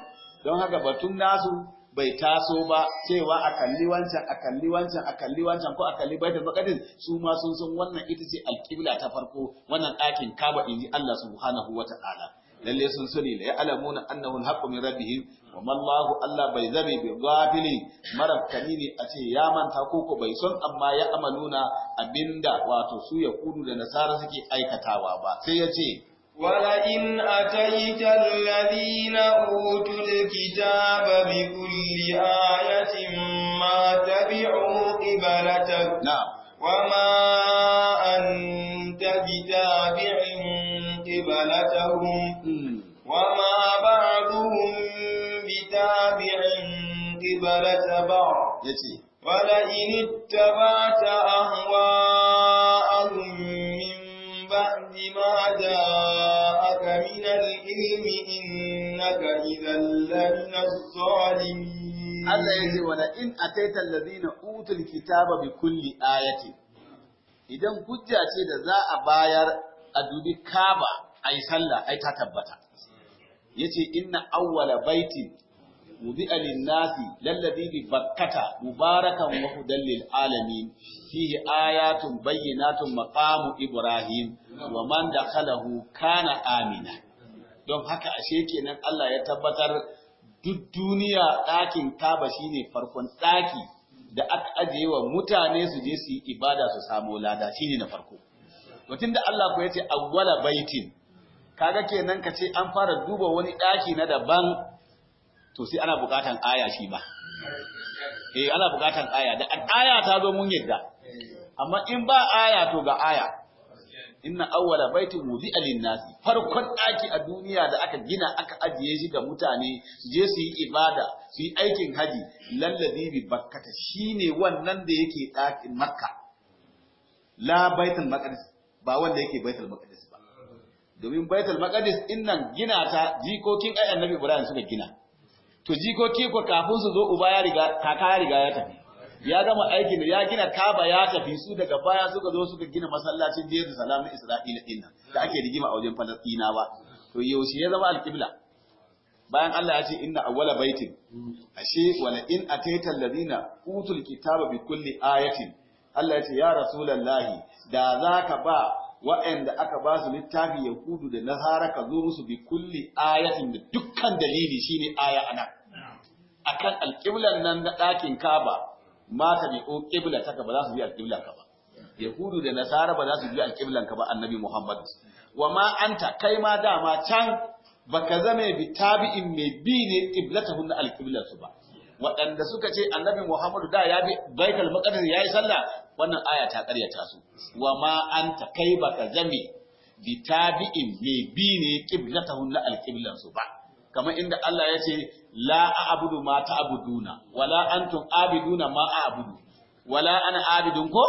Don haka batun nasu bai taso ba, cewa a kalli wancan, a kalli wancan, a kalli wancan, ko a kalli Baitul Maqdis. Su ma sun san wannan ita ce alqibla ta farko, wannan ɗakin Kaba, inji Allah subhanahu wata'ala. Lalle sun sani, la ya'lamuna annahu al-haqqu min rabbihim. Wa ma Allahu, Allah bai zabe, bi ghafilin, marabkani ne a ce ya manta ko ko bai son amma ya amaluna, abinda wato su Yahudu da Nasara suke aikatawa ba. Sai ya ce ولئن أتيت الذين أوتوا الكتاب بكل آية ما تبعوا قبلتك na'am وما أنت بتابع قبلتهم وما بعضهم بتابع قبلة بعض yace ولئن اتبعت أهواءهم من بعد ما جاءك من العلم إنك إذا لمن الظالمين. Allah ya ce wala in ataita allazina utul kitaba bi kulli ayati, idan hujja ce da za a bayar a dubi Kaba ai sallah, ai ta tabbata. Yace inna awwala baitin wudi'a lin-nasi lalladhi bi Bakkata mubarakan wa hudan lil alamin, fihi ayatun bayyinatun maqamu Ibrahim, wa man dakhalahu kana amina. Don haka ashe kenan Allah ya tabbatar duk duniya ɗakin Kaba shine farkon ɗaki da aka ajiye wa mutane su je su yi ibada su samu lada, shine na farko. To tunda Allah ko yace awwala baitin, kaga kenan ka ce an fara duba wani ɗaki na daban, to sai ana buƙatan aya shi ba. Eh, ana buƙatan aya, da aya ta zo mun yadda. Amma in ba aya, to ga aya. Inna awwala baitin wudi'a lin-nasi, farkon daki a duniya da aka gina aka ajiye shi ga mutane su je su yi ibada, su yi aikin haji, lallazi bi Bakkata, shine wannan da yake dakin Makka, la Baitul Maqdis, ba wanda yake Baitul Maqdis ba, domin Baitul Maqdis innan gina ta jikokin ai Annabi Ibrahim suka gina. To jikoki ko kafin su zo, uba ya riga, kaka ya riga ya tafi. Ya gama aikin da ya gina Kaaba ya tafi, su daga baya suka zo suka gina masallacin Jerusalem na Isra'ila din nan da ake rigima a wajen Falastinawa. To yaushe ya zama alƙibla? Bayan Allah ya ce inna awwala baitin, ashe wala in ataita alladhina utul kitaba bi kulli ayatin. Allah ya ce ya rasulullahi, da zaka ba waɗanda aka ba su littafi Yahudu da Nasara, ka zo musu bi kulli ayatin, da dukkan dalili, shine aya anan akan alƙiblan nan na ɗakin Kaaba, mata bi o ƙibla taka, ba za su bi alƙiblan ka ba. Yahudu da Nasara ba za su bi alƙiblan ka ba, Annabi Muhammad. Wa ma anta, kai ma dama can baka zame bi tabi'in, mai bi ne qiblatahun na alƙiblan su ba. Waɗanda suka ce Annabi Muhammadu da ya bi Baitul Maqdis yayi sallah, wannan aya ta ƙaryata su. Wa ma anta, kai baka zame bi tabi'in, mai bi ne qiblatahun na alƙiblan su ba. Kamar inda Allah ya ce la a'budu ma ta'buduna wala antum abiduna ma a'budu wala ana abidun ko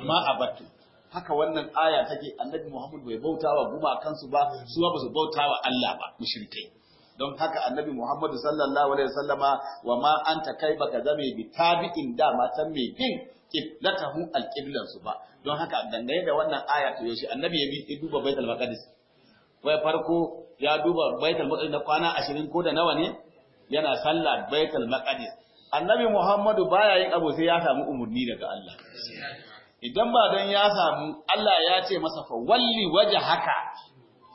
ma abattu. Haka wannan aya take. Annabi Muhammad bai bautawa gumakansu ba, su ba su bautawa Allah ba, mushrikai. Don haka Annabi Muhammad sallallahu alaihi wasallama, wa ma anta, kai baka zame bi tabi'in, da matan mai bin qiblatahu, alqiblan su ba. Don haka dangane da wannan aya, to yaushe Annabi ya bi ya duba Baitul Maqdis? Wai farko ya duba Baitul Maqdis na kwana 20 ko da nawa ne yana sallah Baitul Maqdis. Annabi Muhammadu baya yin abu sai ya samu umurni daga Allah. Idan ba don ya samu Allah ya ce masa fa walli wajhaka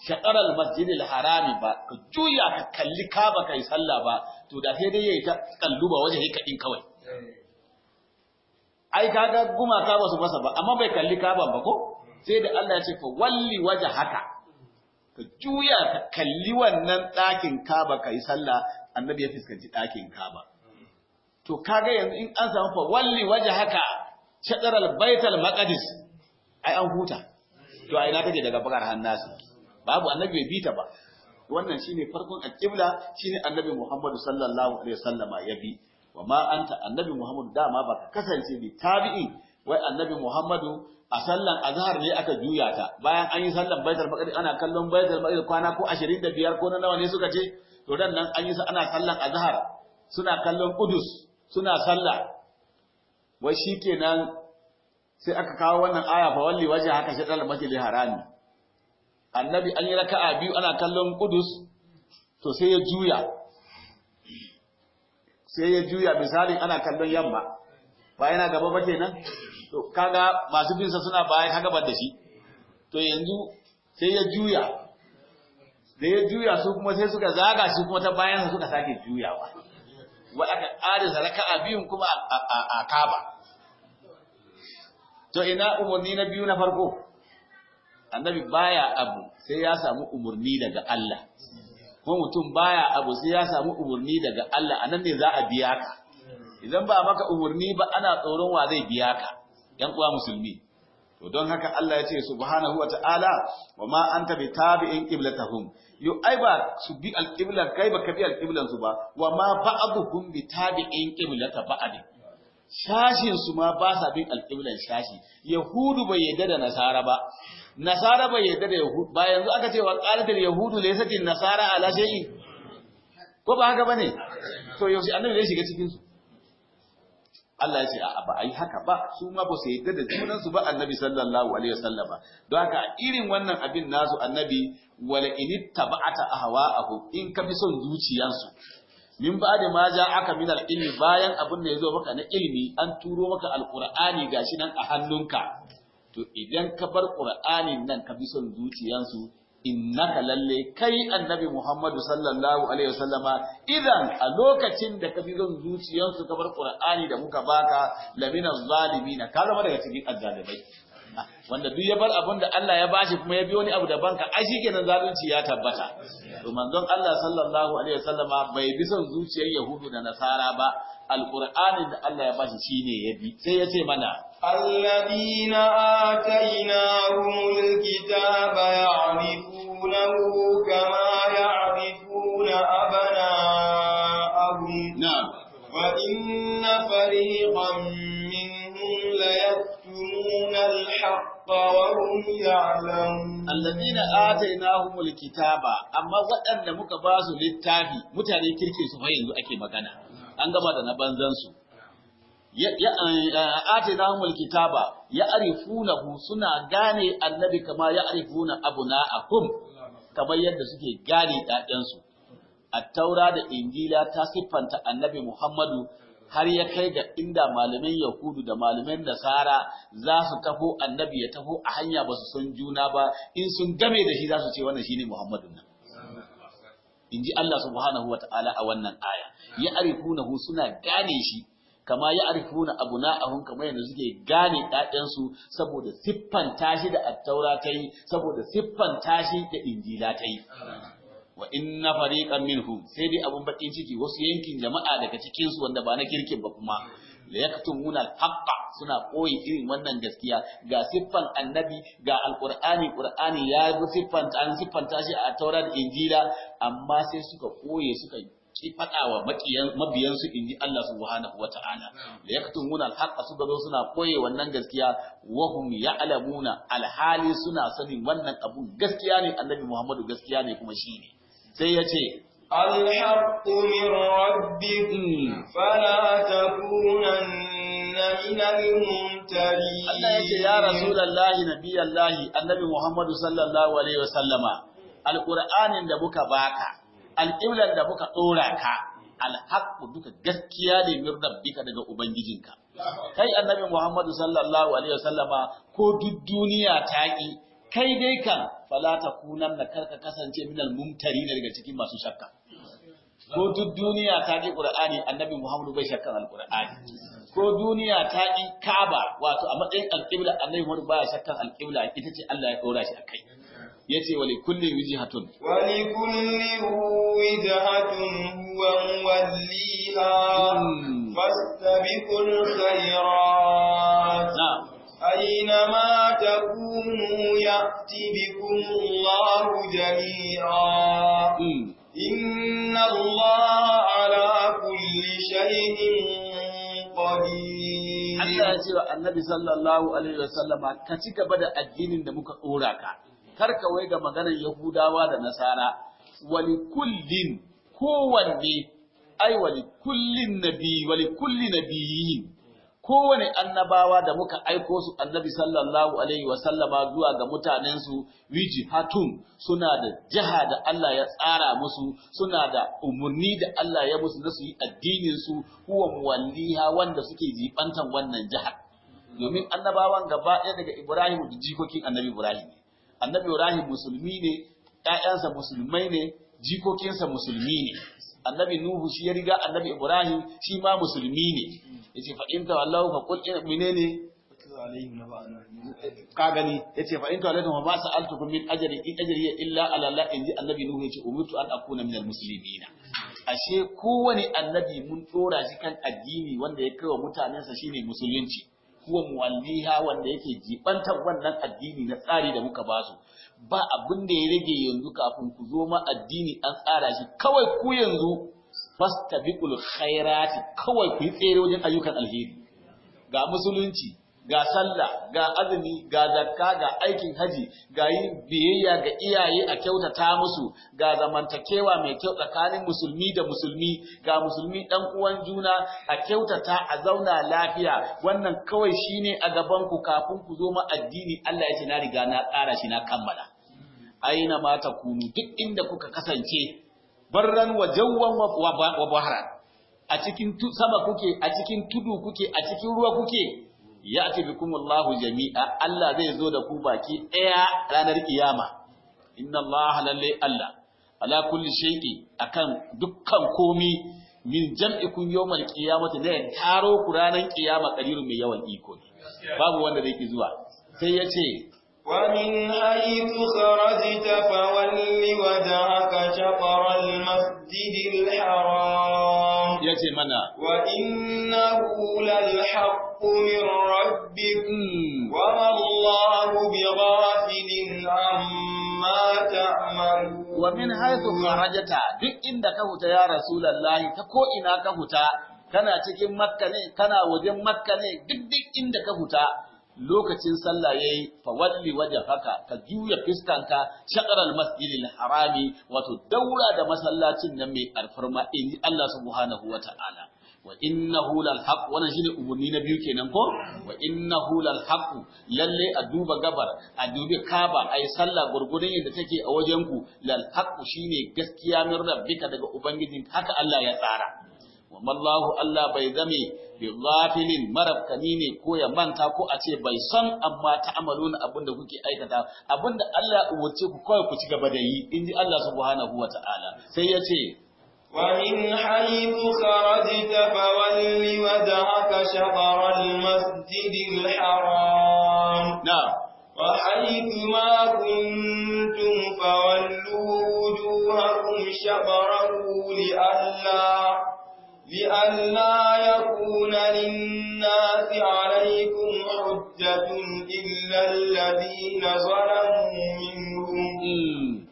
shaqaral masjidil harami ba, ka juya ka kalli Kaaba kai sallah ba, to da sai dai yayi ta kalluba wajhika din kawai. Ai kaga gumaka ba su masa ba, amma bai kalli Kaaba ba ko? Sai da Allah ya ce fa walli wajhaka, ka juya ka kalli wannan ɗakin Kaaba kai sallah, Annabi ya fuskanci ɗakin Kaaba. To kaga yanzu in an samu fa walli wajhaka shataral baital maqdis, ai an huta. To ai na take daga bakar hannasu? Babu, Annabi bai bita ba. Wannan shine farkon alqibla, shine Annabi Muhammad sallallahu alaihi wasallama ya bi. Wa ma anta, Annabi Muhammad dama baka kasance bi tabi'in. Wai Annabi Muhammadu a sallan azhar ne aka juya ta bayan an yi sallan Baitul Maqdis, ana kallon Baitul Maqdis kwana ko 25 ko na nawa ne suka ce. To dan nan an yi ana sallan azhar, suna kallon Qudus suna sallah. Wai shikenan sai aka kawo wannan aya fa walli waje haka shaɗar masjidil harami. Annabi an yi raka'a biyu ana kallon Qudus, to sai ya juya, sai ya juya. Misali ana kallon yamma, ba yana gaba ba kenan? To kaga masu bin sa suna baya, kaga ban da shi. To yanzu sai ya juya, da ya juya su kuma sai suka zaga shi kuma ta bayan sa suka sake juyawa. Wai aka ƙarisa raka'a biyun kuma a Kaaba. To ina umarni na biyu na farko? Annabi baya abu sai ya samu umarni daga Allah. Ko mutum baya abu sai ya samu umarni daga Allah, anan ne za a biya ka. Idan ba maka umarni ba, ana tsoron wa zai biya ka, ‘yan uwa musulmi. To don haka Allah ya ce subhanahu wa ta'ala wa ma anta bi tabi'in qiblatahum. Yo ai ba su bi alqiblan, kai ba ka bi alqiblan su ba, wa ma ba'dhum bi tabi'in qiblata ba'd. Shashin su ma ba sa bin alqiblan shashi. Yahudu bai yadda da Nasara ba. Nasara bai yadda da Yahudu ba. Yanzu aka ce wa qalatil yahudu laysatil nasara ala shay'in. Ko ba haka bane? To yaushe Annabi zai shiga cikin su? Allah ya ce a'a, ba a yi haka ba, su ma ba su yadda da junansu ba, Annabi sallallahu alaihi wasallama. Don haka irin wannan abin nasu, Annabi, wala in ittaba'ata ahwa'ahum, in ka bi son zuciyansu, min ba'da ma ja'aka min al-ilmi, bayan abin da yazo maka na ilimi, an turo maka alqur'ani gashi nan a hannunka, to idan ka bar qur'anin nan ka bi son zuciyansu, innaka, lalle kai Annabi Muhammadu sallallahu alaihi wasallama, idan a lokacin da ka bi son zuciyansu ka bar qur'ani da muka baka, lamina zalimina, ka zama daga cikin azzalimai. Wanda duk ya bar abin da Allah ya bashi kuma ya bi wani abu daban ka, ai shikenan zalunci ya tabbata. To manzon Allah sallallahu alaihi wasallama bai bi son zuciyar Yahudu da Nasara ba, alqur'anin da Allah ya bashi shine ya bi. Sai ya ce mana الذين آتيناهم الكتاب يعرفونه كما يعرفون أبناءهم na'am وإن فريقا منهم ليكتمون الحق وهم يعلمون. Allazina atainahumul kitaba, amma waɗanda muka ba su littafi, mutane kirki su fa yanzu ake magana, an gama da na banzan su. Atainahumul kitaba ya'rifunahu, suna gane annabi kama ya'rifuna abna'ahum, kamar yadda suke gane ɗayansu. Attaura da Injila ta siffanta annabi Muhammadu har ya kai ga inda malaman Yahudu da malaman Nasara za su taho, annabi ya taho a hanya, ba su san juna ba, in sun game da shi za su ce wannan shine Muhammadun nan. In ji Allah subhanahu wa ta'ala a wannan aya, ya arifunahu, suna gane shi, kama ya arifuna abuna'ahum, kamar yadda suke gane ɗayansu, saboda siffanta shi da Attaura ta yi, saboda siffanta shi da Injila ta yi. Wa inna fariqan minhum, sai dai abun bakin ciki, wasu yankin jama'a daga cikin su wanda ba na kirkin ba kuma, la yaktumuna al-haqqa, suna koyi irin wannan gaskiya. Ga siffan annabi, ga alqur'ani, qur'ani ya bi siffanta, an siffanta shi a Taurat da Injila, amma sai suka koye, suka ki faɗa wa mabiyansu, inji Allah subhanahu wa ta'ala. Da yaktumuna al-haqqa, suka zo suna koye wannan gaskiya, wa hum ya'lamuna, alhali suna sanin wannan abun gaskiya ne, annabi Muhammadu gaskiya ne kuma shine. Sai ya ce, الحق من ربك فلا تكونن من الممترين. Allah ya ce, ya Rasulallahi, Nabiyallahi, annabi Muhammadu sallallahu alaihi wasallama, alƙur'anin da muka baka, alƙiblan da muka ɗora ka, alhaqqu, duka gaskiya ne, min rabbika, daga ubangijinka. Kai annabi Muhammadu sallallahu alaihi wasallama, ko duk duniya ta ƙi, kai dai kan fala takunanna, karka kasance, minal mumtarin, daga cikin masu shakka. Ko duk duniya ta ƙi Qur'ani, annabi Muhammadu bai shakkan Alqur'ani. Ko duniya ta ƙi Kaaba, wato a matsayin alƙibla, annabi Muhammadu baya shakkan alƙibla ita ce Allah ya ɗora shi akai. Yace wa likulli wijhatun ولكل وجهة هو موليها فاستبقوا الخيرات na'am أينما تكونوا يأت بكم الله جميعا إن الله على كل شيء قدير. Allah ya ce wa annabi sallallahu alaihi wasallama, ka ci gaba da addinin da muka ɗora ka, kar ka wai ga maganar Yahudawa da Nasara. Wali kullin, kowanne, ai wali kullin nabi, wali kulli nabiyyin, kowane annabawa da muka aiko su, annabi sallallahu alaihi wasallama, zuwa ga mutanensu, wijihatun, suna da jiha da Allah ya tsara musu, suna da umarni da Allah ya musu na su yi addinin su, huwa muwalliha, wanda suke jibantan wannan jihar. Domin annabawan gaba ɗaya daga Ibrahim da jikokin annabi Ibrahim ne. Annabi Ibrahim musulmi ne, ƴaƴansa musulmai ne, jikokinsa musulmi ne. Annabi Nuhu shi ya riga annabi Ibrahim, shi ma musulmi ne. Yace fa in tawallahu fa qul menene, ka gani, yace fa in tawallahu fa ma sa'altukum min ajri, in ajri illa ala Allah, inji annabi Nuhu. Yace umirtu an akuna minal muslimin. Ashe kowane annabi mun dora shi kan addini wanda ya kai wa mutanensa, shine musulunci. Huwa muwalliha, wanda yake jibantar wannan addini na tsari da muka basu. Ba abin da ya rage yanzu kafin ku zo ma addini an tsara shi. Kawai ku yanzu fastabiqul khairati, kawai ku yi tsere wajen ayyukan alheri. Ga musulunci, ga sallah, ga azumi, ga zakka, ga aikin haji, ga yin biyayya ga iyaye a kyautata musu, ga zamantakewa mai kyau tsakanin musulmi da musulmi, ga musulmi dan uwan juna, a kyautata a zauna lafiya. Wannan kawai shine a gaban ku kafin ku zo ma addini. Allah ya ce na riga na tsara shi, na kammala. Aina ma takunu, duk inda kuka kasance, barran wa jawwan wa bahran, a cikin sama kuke, a cikin tudu kuke, a cikin ruwa kuke, ya ati bikumullahu jami'a, Allah zai zo da ku baki ɗaya ranar kiyama. Inna Allah, lalle Allah, ala kulli shay'i, akan dukkan komi, min jam'ikum yawmal qiyamati, ne taro ku ranar kiyama, qadirun, mai yawan iko ne, babu wanda zai ki zuwa. Sai ya ce ومن حيث خرجت فول وجهك شطر المسجد الحرام ya ce mana وإنه للحق من ربك وما الله بغافل عما تعملون. Wa min haythu kharajta, duk inda ka huta ya Rasulullahi, ta ko ina ka huta, kana cikin Makka ne, kana wajen Makka ne, duk inda ka huta lokacin sallah yayi, fa walli wajhaka, ka juya fiskanka, shaqral masjidil harami, wato daura da masallacin nan mai alfarma, in Allah subhanahu wata'ala. Wa innahu lal haqq, wannan shine umurni na biyu kenan ko? Wa innahu lal haqq, lalle a duba gabar, a dubi Kaba, ayi sallah gurgudun yadda take a wajen ku, lal haqq shine gaskiya, min rabbika, daga ubangijin, haka Allah ya tsara. Wa mallahu, Allah bai zame bi ghafilin, marabkani ne ko ya manta ko a ce bai san amma ta'amaluna, abinda kuke aikata. Abinda Allah ya umurce ku kawai ku ci gaba da yi, inji Allah subhanahu wata'ala. Sai ya ce: ومن حيث خرجت فول وجهك شطر المسجد الحرام. Na'am. وحيث ما كنتم فولوا وجوهكم شطره لئلا يكون للناس عليكم حجة إلا الذين ظلموا منهم.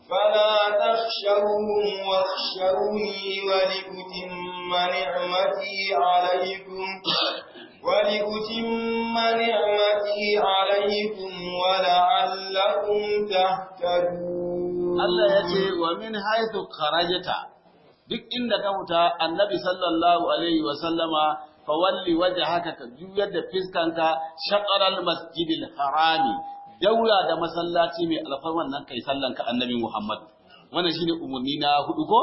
فلا تخشوهم واخشوني ولأتم نعمتي عليكم ولعلكم تهتدون. Allah ya ce: wa min haythu kharajta, duk inda ka fita, Annabi sallallahu alaihi wa sallama, fawalli wajhaka, ka juyar da fiskanka, shaqaral masjidil harami, daura da masallaci mai alfarman nan, kai sallanka, Annabi Muhammad. Wannan shine umurni na hudu ko?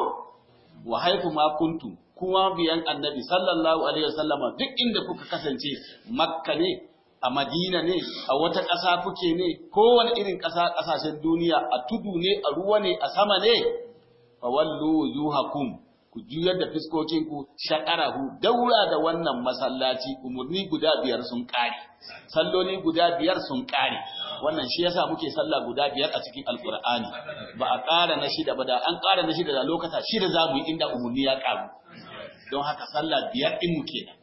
Wa haythu ma kuntum, kuma biyan Annabi sallallahu alaihi wa sallama, duk inda kuka kasance, Makka ne, a Madina ne, a wata ƙasa kuke ne, kowane irin ƙasa, ƙasashen duniya, a tudu ne, a ruwa ne, a sama ne, fa wallu wujuhakum, ku juyar da fiskokinku, shaqarahu, daura da wannan masallaci. Umurni guda biyar sun ƙare, salloli guda biyar sun ƙare. Wannan shi yasa muke sallah guda biyar a cikin Alƙur'ani, ba a ƙara na shida ba. Da an ƙara na shida, da lokata shida za mu yi, inda umurni ya ƙaru. Don haka sallah biyar ɗin mu kenan,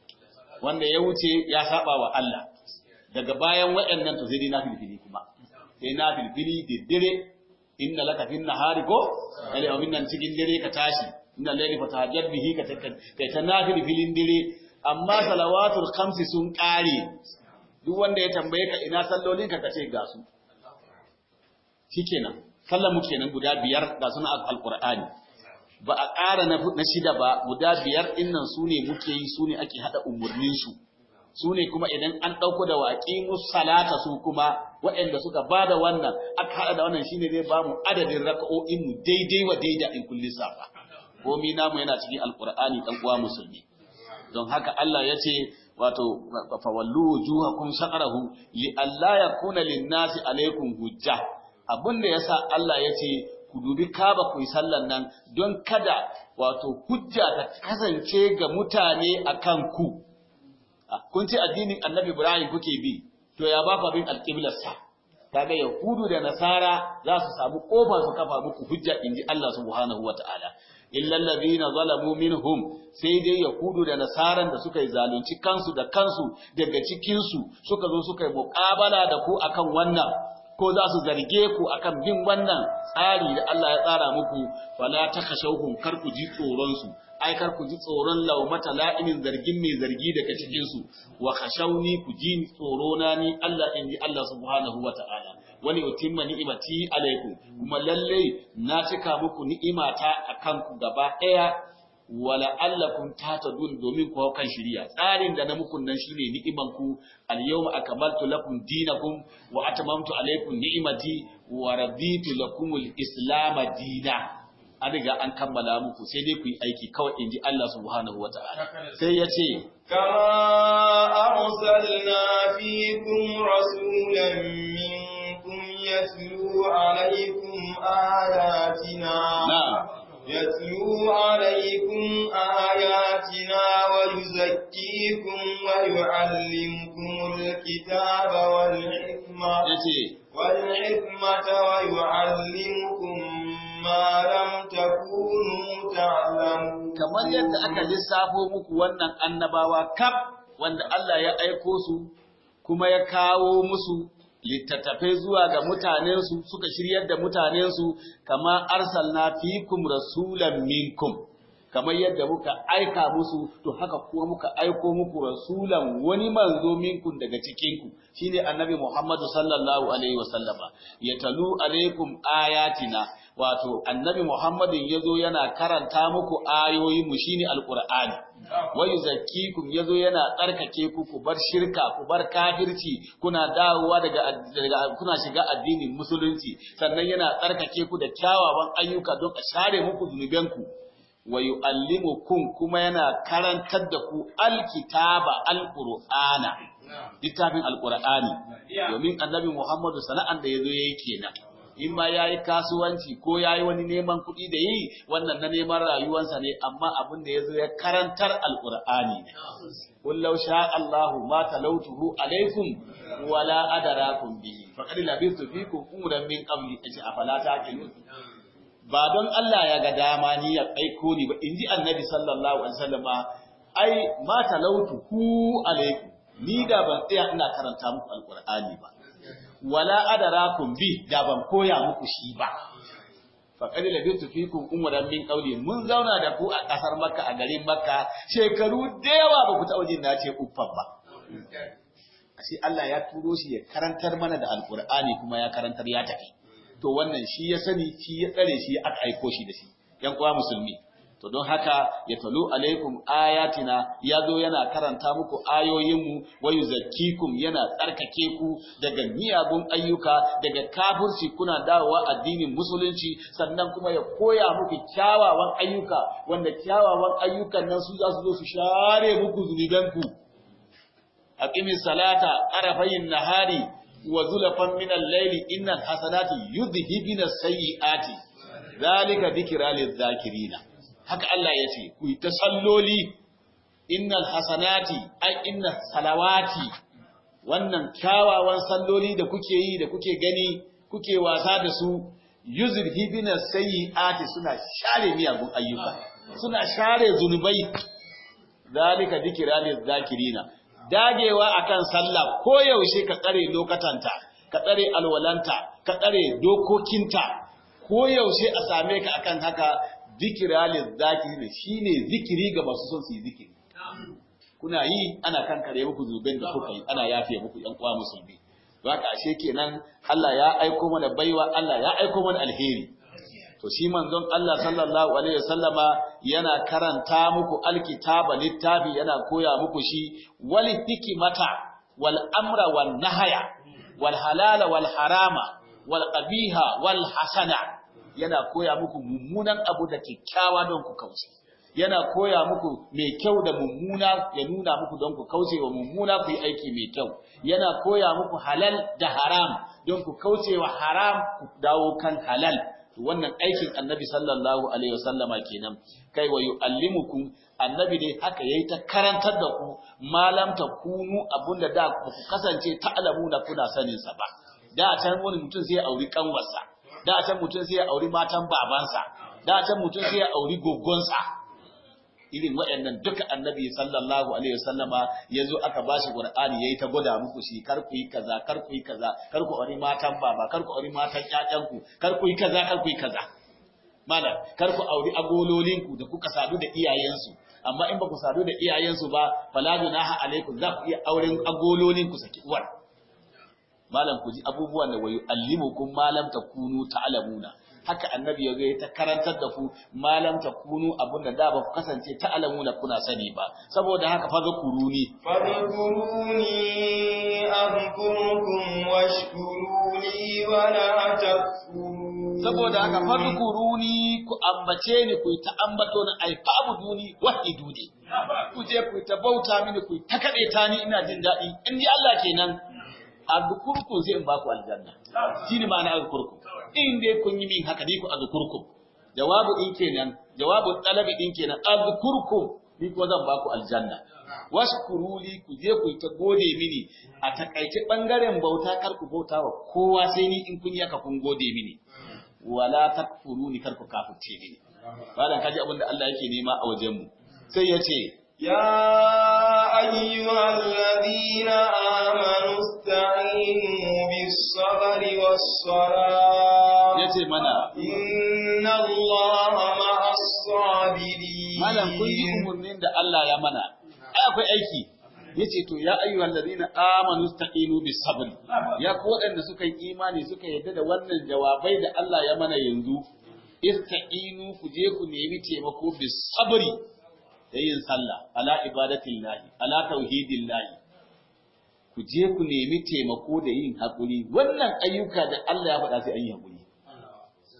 wanda ya wuce ya saba wa Allah. Daga bayan waɗannan to sai dai na filfili, kuma sai na filfili da dare. Inna laka fin nahari ko kale abin nan, cikin dare ka tashi, inna layli fatahajjat bihi, ka kai ta nafilfilin dare. Amma salawatul khamsi sun kare. Duk wanda ya tambaye ka ina sallolin ka, kace ga su. Shikenan, sallar mu kenan guda biyar, ga sunan Alqur'ani, ba a ƙara na shida ba. Guda biyar dinnan su ne muke yi, su ne ake haɗa umurnin su, su ne kuma idan an ɗauko da waƙimu salata, su kuma waɗanda suka ba da wannan, aka haɗa da wannan, shine zai ba mu adadin raka'o'in mu daidai wa daida in kun lissafa. Komi namu yana cikin Alƙur'ani, ɗan uwa musulmi. Don haka Allah ya ce, wato, fawallu wujuhakum shaqarahu li alla yakuna lin-nasi alaykum hujja. Abinda yasa Allah ya ce ku dubi Kaba ku yi sallan nan, don kada wato hujja ta kasance ga mutane akan ku. Kun ce addinin Annabi Ibrahim kuke bi, to ya ba ku bin alƙiblarsa? Kaga Yahudu da Nasara za su samu kofa su kafa muku hujja, inji Allah subhanahu wataala. Illa allazina zalamu minhum, sai dai Yahudu da Nasaran da suka yi zalunci kansu da kansu daga cikin su, suka zo suka yi muƙabala da ku akan wannan, ko za su zarge ku akan bin wannan tsari da Allah ya tsara muku. Fala takhashawhum, kar ku ji tsoron su, ai kar ku ji tsoron laumata la'imin, zargin mai zargi daga cikin su. Wa khashawni, ku ji tsoro na ni Allah, inji Allah subhanahu wata'ala. Wali utimma ni'imati alaikum, kuma lalle na cika muku ni'imata akan ku gaba daya, wala allakum tahtadun, domin ku hau kan shiriya. Tsarin da na muku nan shine ni'iman ku. Al yawma akmaltu lakum dinakum wa atmamtu alaykum ni'imati wa raditu lakum al islam dina. An riga an kammala muku, sai dai ku yi aiki kawai, inji Allah subhanahu wata'ala. Sai ya ce: كما أرسلنا فيكم رسولا منكم يتلو عليكم آياتنا يتلو عليكم آياتنا ويزكيكم ويعلمكم الكتاب والحكمة Yace: والحكمة ويعلمكم ما لم تكونوا تعلمون. Kamar yadda aka lissafo muku wannan annabawa kaf wanda Allah ya aiko su, kuma ya kawo musu littattafai zuwa ga mutanensu, suka shiryar da mutanensu, kama arsalna fikum rasulan minkum. Kamar yadda muka aika musu, to haka kuma muka aiko muku rasulan, wani manzo, minkum, daga cikinku, shine Annabi Muhammad sallallahu alaihi wasallama, yatalu alaikum ayatina, wato Annabi Muhammadin yazo yana karanta muku ayoyin mu, shine Alqur'ani, wa yuzakkikum, yazo yana tsarkake ku, ku bar shirka, ku bar kafirci, kuna dawowa daga kuna shiga addinin Musulunci. Sannan yana tsarkake ku da kyawawan ayyuka don a share muku zunubanku. Wa yu'allimukum, kuma yana karantar da ku, alkitaba, alqur'ana, littafin Alqur'ani. Domin Annabi Muhammadu sana'an da yazo yayi kenan. In ma yayi kasuwanci ko yayi wani neman kuɗi da yi, wannan na neman rayuwarsa ne, amma abin da yazo ya karantar Alqur'ani ne. Qul law sha Allahu ma talawtuhu alaikum wala adarakum bihi faqad labistu fikum umran min qabli, afala taqilun? Ba don Allah ya ga dama ni ya aiko ni ba, in ji Annabi sallallahu alaihi wasallama, ai ma talautu ku alaikum, ni da ban tsaya ina karanta muku Alqur'ani ba, wala adarakum bi, da ban koya muku shi ba. Faqad labistu fikum umran min qawli, mun zauna da ku a kasar Makka, a garin Makka, shekaru da yawa, ba ku taɓa jin na ce uffan ba. Ashe Allah ya turo shi ya karantar mana da Alqur'ani, kuma ya karantar ya tafi. To wannan shi ya sani, shi ya tsare shi, aka aiko shi da shi, yan uwa Musulmi. To don haka ya talu alaikum ayatina, ya zo yana karanta muku ayoyinmu, wa yuzakkikum, yana tsarkake ku daga miyagun ayyuka, daga kafirci, kuna dawowa addinin Musulunci. Sannan kuma ya koya muku kyawawan ayyuka, wanda kyawawan ayyukan nan su za su zo su share muku zunubanku. Aqimi salata tarafayin nahari wa zulafan min al-layli, innal hasanati yudhhibuna sayyi'ati, zalika dhikra lidh-dhakirina. Haka Allah ya ce ku yi ta salloli. Innal hasanati, ai inna salawati, wannan kyawawan salloli da kuke yi, da kuke gani kuke wasa da su, yuzhibina sayyi'ati, suna share miyagun ayyuka, suna share zunubai. Zalika dhikra lidh-dhakirina. Dagewa akan sallah ko yaushe, ka tsare lokatanta, ka tsare alwalanta, ka tsare dokokinta, ko yaushe a same ka akan haka, zikira lizzakiri, shine zikiri ga masu son su yi zikiri. Kuna yi, ana kankare muku zunubin da kuka yi, ana yafe muku, yan uwa Musulmi. Don haka ashe kenan Allah ya aiko mana baiwa, Allah ya aiko mana alheri. To shi manzon Allah sallallahu alaihi wasallama yana karanta muku alkitaba, littafi, yana koya muku shi, wal hikmata wal amra wan nahaya wal halala wal harama wal qabiha wal hasana. Yana koya muku mummunan abu da kyakkyawa don ku kauce. Yana koya muku mai kyau da mummuna, ya nuna muku don ku kauce wa mummuna, ku yi aiki mai kyau. Yana koya muku halal da haram don ku kauce wa haram, ku dawo kan halal. Wannan aikin Annabi sallallahu alaihi wasallama kenan. Kai, wa yu'allimukum, Annabi dai haka yayi ta karantar da ku, malam takunu, abunda da ku kasance, ta'lamuna, kuna sanin sa ba. Da can wani mutum sai ya auri kanwarsa, da can mutum sai ya auri matan babansa, da can mutum sai ya auri goggonsa. Irin waɗannan duka Annabi sallallahu alaihi wasallama yazo aka bashi Qur'ani, yayi ta gwada muku shi: kar ku yi kaza, kar ku yi kaza, kar ku auri matan baba, kar ku auri matan ƴaƴanku, kar ku yi kaza, kar ku yi kaza, malam, kar ku auri agololinku da kuka sadu da iyayensu. Amma in ba ku sadu da iyayensu ba, fala junaha alaikum, za ku iya auren agololinku, saki uwar. Malam, ku ji abubuwan da wa yu'allimukum ma lam takunu ta'lamuna. Haka Annabi ya zo ya ta karantar da ku ma lam takunu, abunda da ba ku kasance ta'lamuna, kuna sani ba. Saboda haka fadhkuruni. فاذكروني أذكركم واشكروا لي ولا تكفرون. Saboda haka fadhkuruni, ku ambace ni, ku ta ambato ni, ai fa'buduni wahiduni, ku je ku ta bauta mini, ku ta kade ta ni, ina jin daɗi, in ji Allah kenan. Azkurkum, sai in ba ku aljanna, shine ma'ana azkurkum. In dai kun yi min haka, ni ku azkurkum, jawabu din kenan, jawabu talabi din kenan. Azkurkum, ni kuma zan ba ku aljanna. Washkuru li, ku je ku ta gode mini. A takaice, bangaren bauta, kar ku bauta wa kowa sai ni. In kun yi haka, kun gode mini. Wala takfuruni, kar ku kafirce mini. Malam, kaji abin da Allah yake nema a wajen mu. Sai ya ce: يا أيها الذين آمنوا استعينوا بالصبر والصلاة Ya ce mana: إن الله مع الصابرين. kun yi umarnin da Allah ya mana, ai akwai aiki. Yace to ya ayyuhal ladina amanu istaqinu bis sabr. Ya ku waɗanda suka yi imani suka yarda da wannan jawabai da Allah ya mana yanzu, istaqinu, ku je ku nemi taimako, bis sabri, da yin sallah, ala ibadatillahi, ala tauhidillahi. Ku je ku nemi taimako da yin hakuri. Wannan ayyuka da Allah ya faɗa, sai an yi hakuri.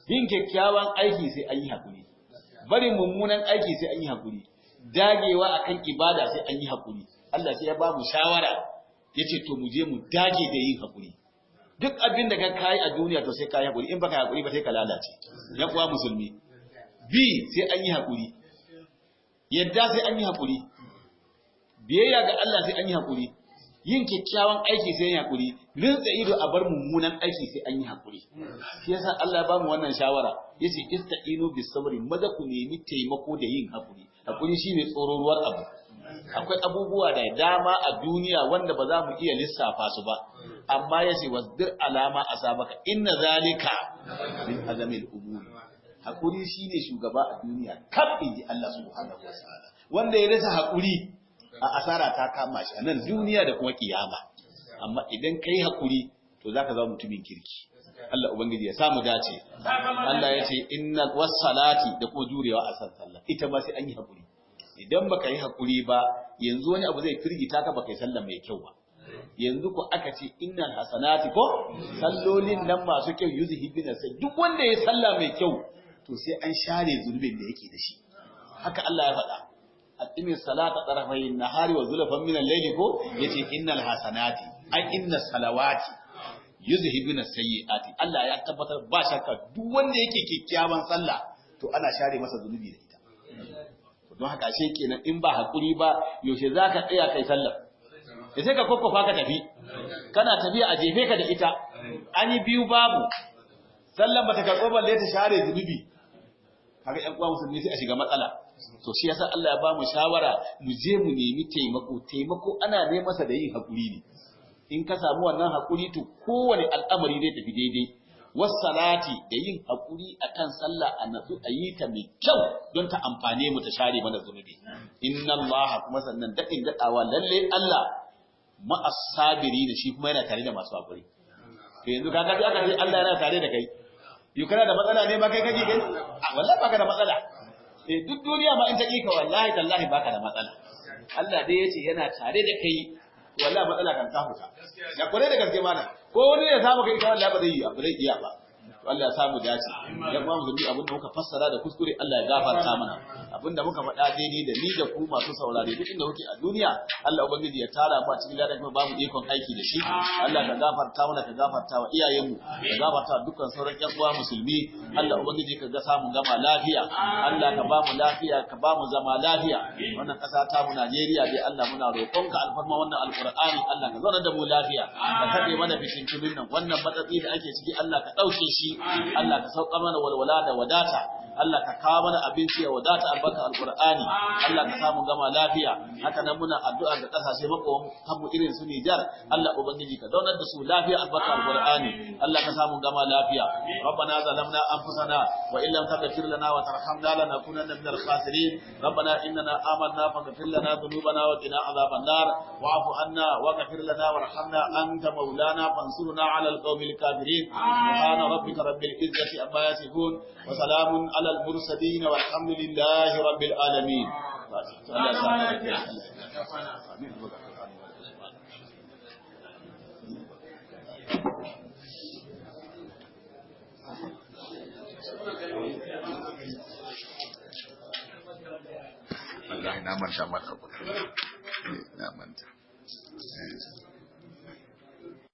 Yin kyakkyawan aiki sai an yi hakuri, barin mummunan aiki sai an yi hakuri, dagewa akan ibada sai an yi hakuri. Allah sai ya ba mu shawara, yace to mu je mu dage da yin hakuri. Duk abin da ka kai a duniya, to sai ka yi hakuri. In baka yi hakuri ba, sai ka lalace. Ya kuwa musulmi, bi sai an yi hakuri, yadda sai an yi hakuri, biyayya ga Allah sai an yi hakuri, yin kyakkyawan aiki sai an yi hakuri, rintsa ido a bar mummunan aiki sai an yi hakuri. Shi yasa Allah ya bamu wannan shawara, yace ista'inu bis sabri, maza ku nemi taimako da yin hakuri. Hakuri shine tsororuwar abu. Akwai abubuwa da dama a duniya wanda ba za mu iya lissafa su ba, amma yace wasbir alama asabaka inna zalika min azamil umur. Hakuri shine shugaba a duniya kaf, inji Allah subhanahu wa ta'ala. Wanda ya rasa hakuri, a asara ta kama shi a nan duniya da kuma kiyama. Amma idan kai hakuri, to zaka zama mutumin kirki. Allah ubangiji ya samu dace. Allah ya ce inna wassalati, da kuma jurewa a san sallah, ita ma sai an yi hakuri. Idan baka yi hakuri ba, yanzu wani abu zai firgita ka, baka yi sallah mai kyau ba. Yanzu ko aka ce innal hasanati, ko sallolin nan masu kyau, yuzhibina, sai duk wanda ya sallah mai kyau, to sai an share zunubin da yake da shi. Haka Allah ya faɗa: aqimi salata tarafayn nahari wa zulfan min al-layli. Ko yace innal hasanati, ay innas salawati yuzhibuna sayyiati. Allah ya tabbatar, ba shakka, duk wanda yake kyakkyawan sallah, to ana share masa zunubi da ita. Don haka ashe kenan in ba hakuri ba, yaushe zaka tsaya kai sallah? Da sai ka kokkofa ka tafi, kana tafiya a jefe ka da ita, an yi biyu babu, sallan bata karɓo balle ta share zunubi. Kaga ƴan uwa musulmi, sai a shiga matsala. To shi yasa Allah ya ba mu shawara mu je mu nemi taimako. Taimako ana neman masa da yin hakuri ne. In ka samu wannan hakuri, to kowane al'amari zai tafi daidai. Wassalati, da yin hakuri akan sallah, a natsu a yi ta mai kyau don ta amfane mu, ta share mana zunubi. Inna Allah, kuma sannan daɗin daɗawa, lalle Allah ma'as sabiri, shi kuma yana tare da masu hakuri. To yanzu kaga sai aka ce Allah yana tare da kai, yau kana da matsala ne ba? Kai kaji kai a wallahi baka da matsala. Eh, duk duniya ma in ta kika, wallahi tallahi baka da matsala. Allah dai yace yana tare da kai, wallahi matsala kan ta huta. Ya kore da gaske mana, ko wani ya samu kai ita, wallahi ba zai yi, ba zai iya ba. To Allah ya samu dace. Ya kuma musulmi, abin da muka fassara da kuskure, Allah ya gafarta mana. Abin da muka faɗa daidai, da ni da ku masu saurare duk inda kuke a duniya, Allah ubangiji ya tara mu a cikin ladan, kuma bamu ikon aiki da shi. Allah ka gafarta mana, ka gafarta wa iyayenmu, ka gafarta wa dukkan sauran ƴan uwa musulmi. Allah ubangiji ka ga samu gama lafiya. Allah ka bamu lafiya, ka bamu zama lafiya. Wannan ƙasa ta mu Najeriya dai, Allah muna roƙonka alfarma wannan alqur'ani, Allah ka zauna da mu lafiya, ka kaɗe mana fitintunin nan. Wannan matsatsi da ake ciki, Allah ka ɗauke shi. Allah ka sauka mana walwala da wadata. Allah ka kawo mana abinci ya wadata, albarka alqur'ani. Allah ka samu gama lafiya. Haka nan muna addu'a ga kasashe makwabtan mu irin su Nijar, Allah ubangiji ka zaunar da su lafiya, albarka alqur'ani. Allah ka samu gama lafiya. ربنا ظلمنا أنفسنا وإن لم تغفر لنا وترحمنا لنكونن من الخاسرين. ربنا إننا آمنا فاغفر لنا ذنوبنا وقنا عذاب النار. واعف عنا واغفر لنا وارحمنا، أنت مولانا فانصرنا على القوم الكافرين. سبحان ربك رب العزة عما يصفون وسلام على المرسلين والحمد لله رب العالمين. آمين. Wallahi na manta maka, na manta.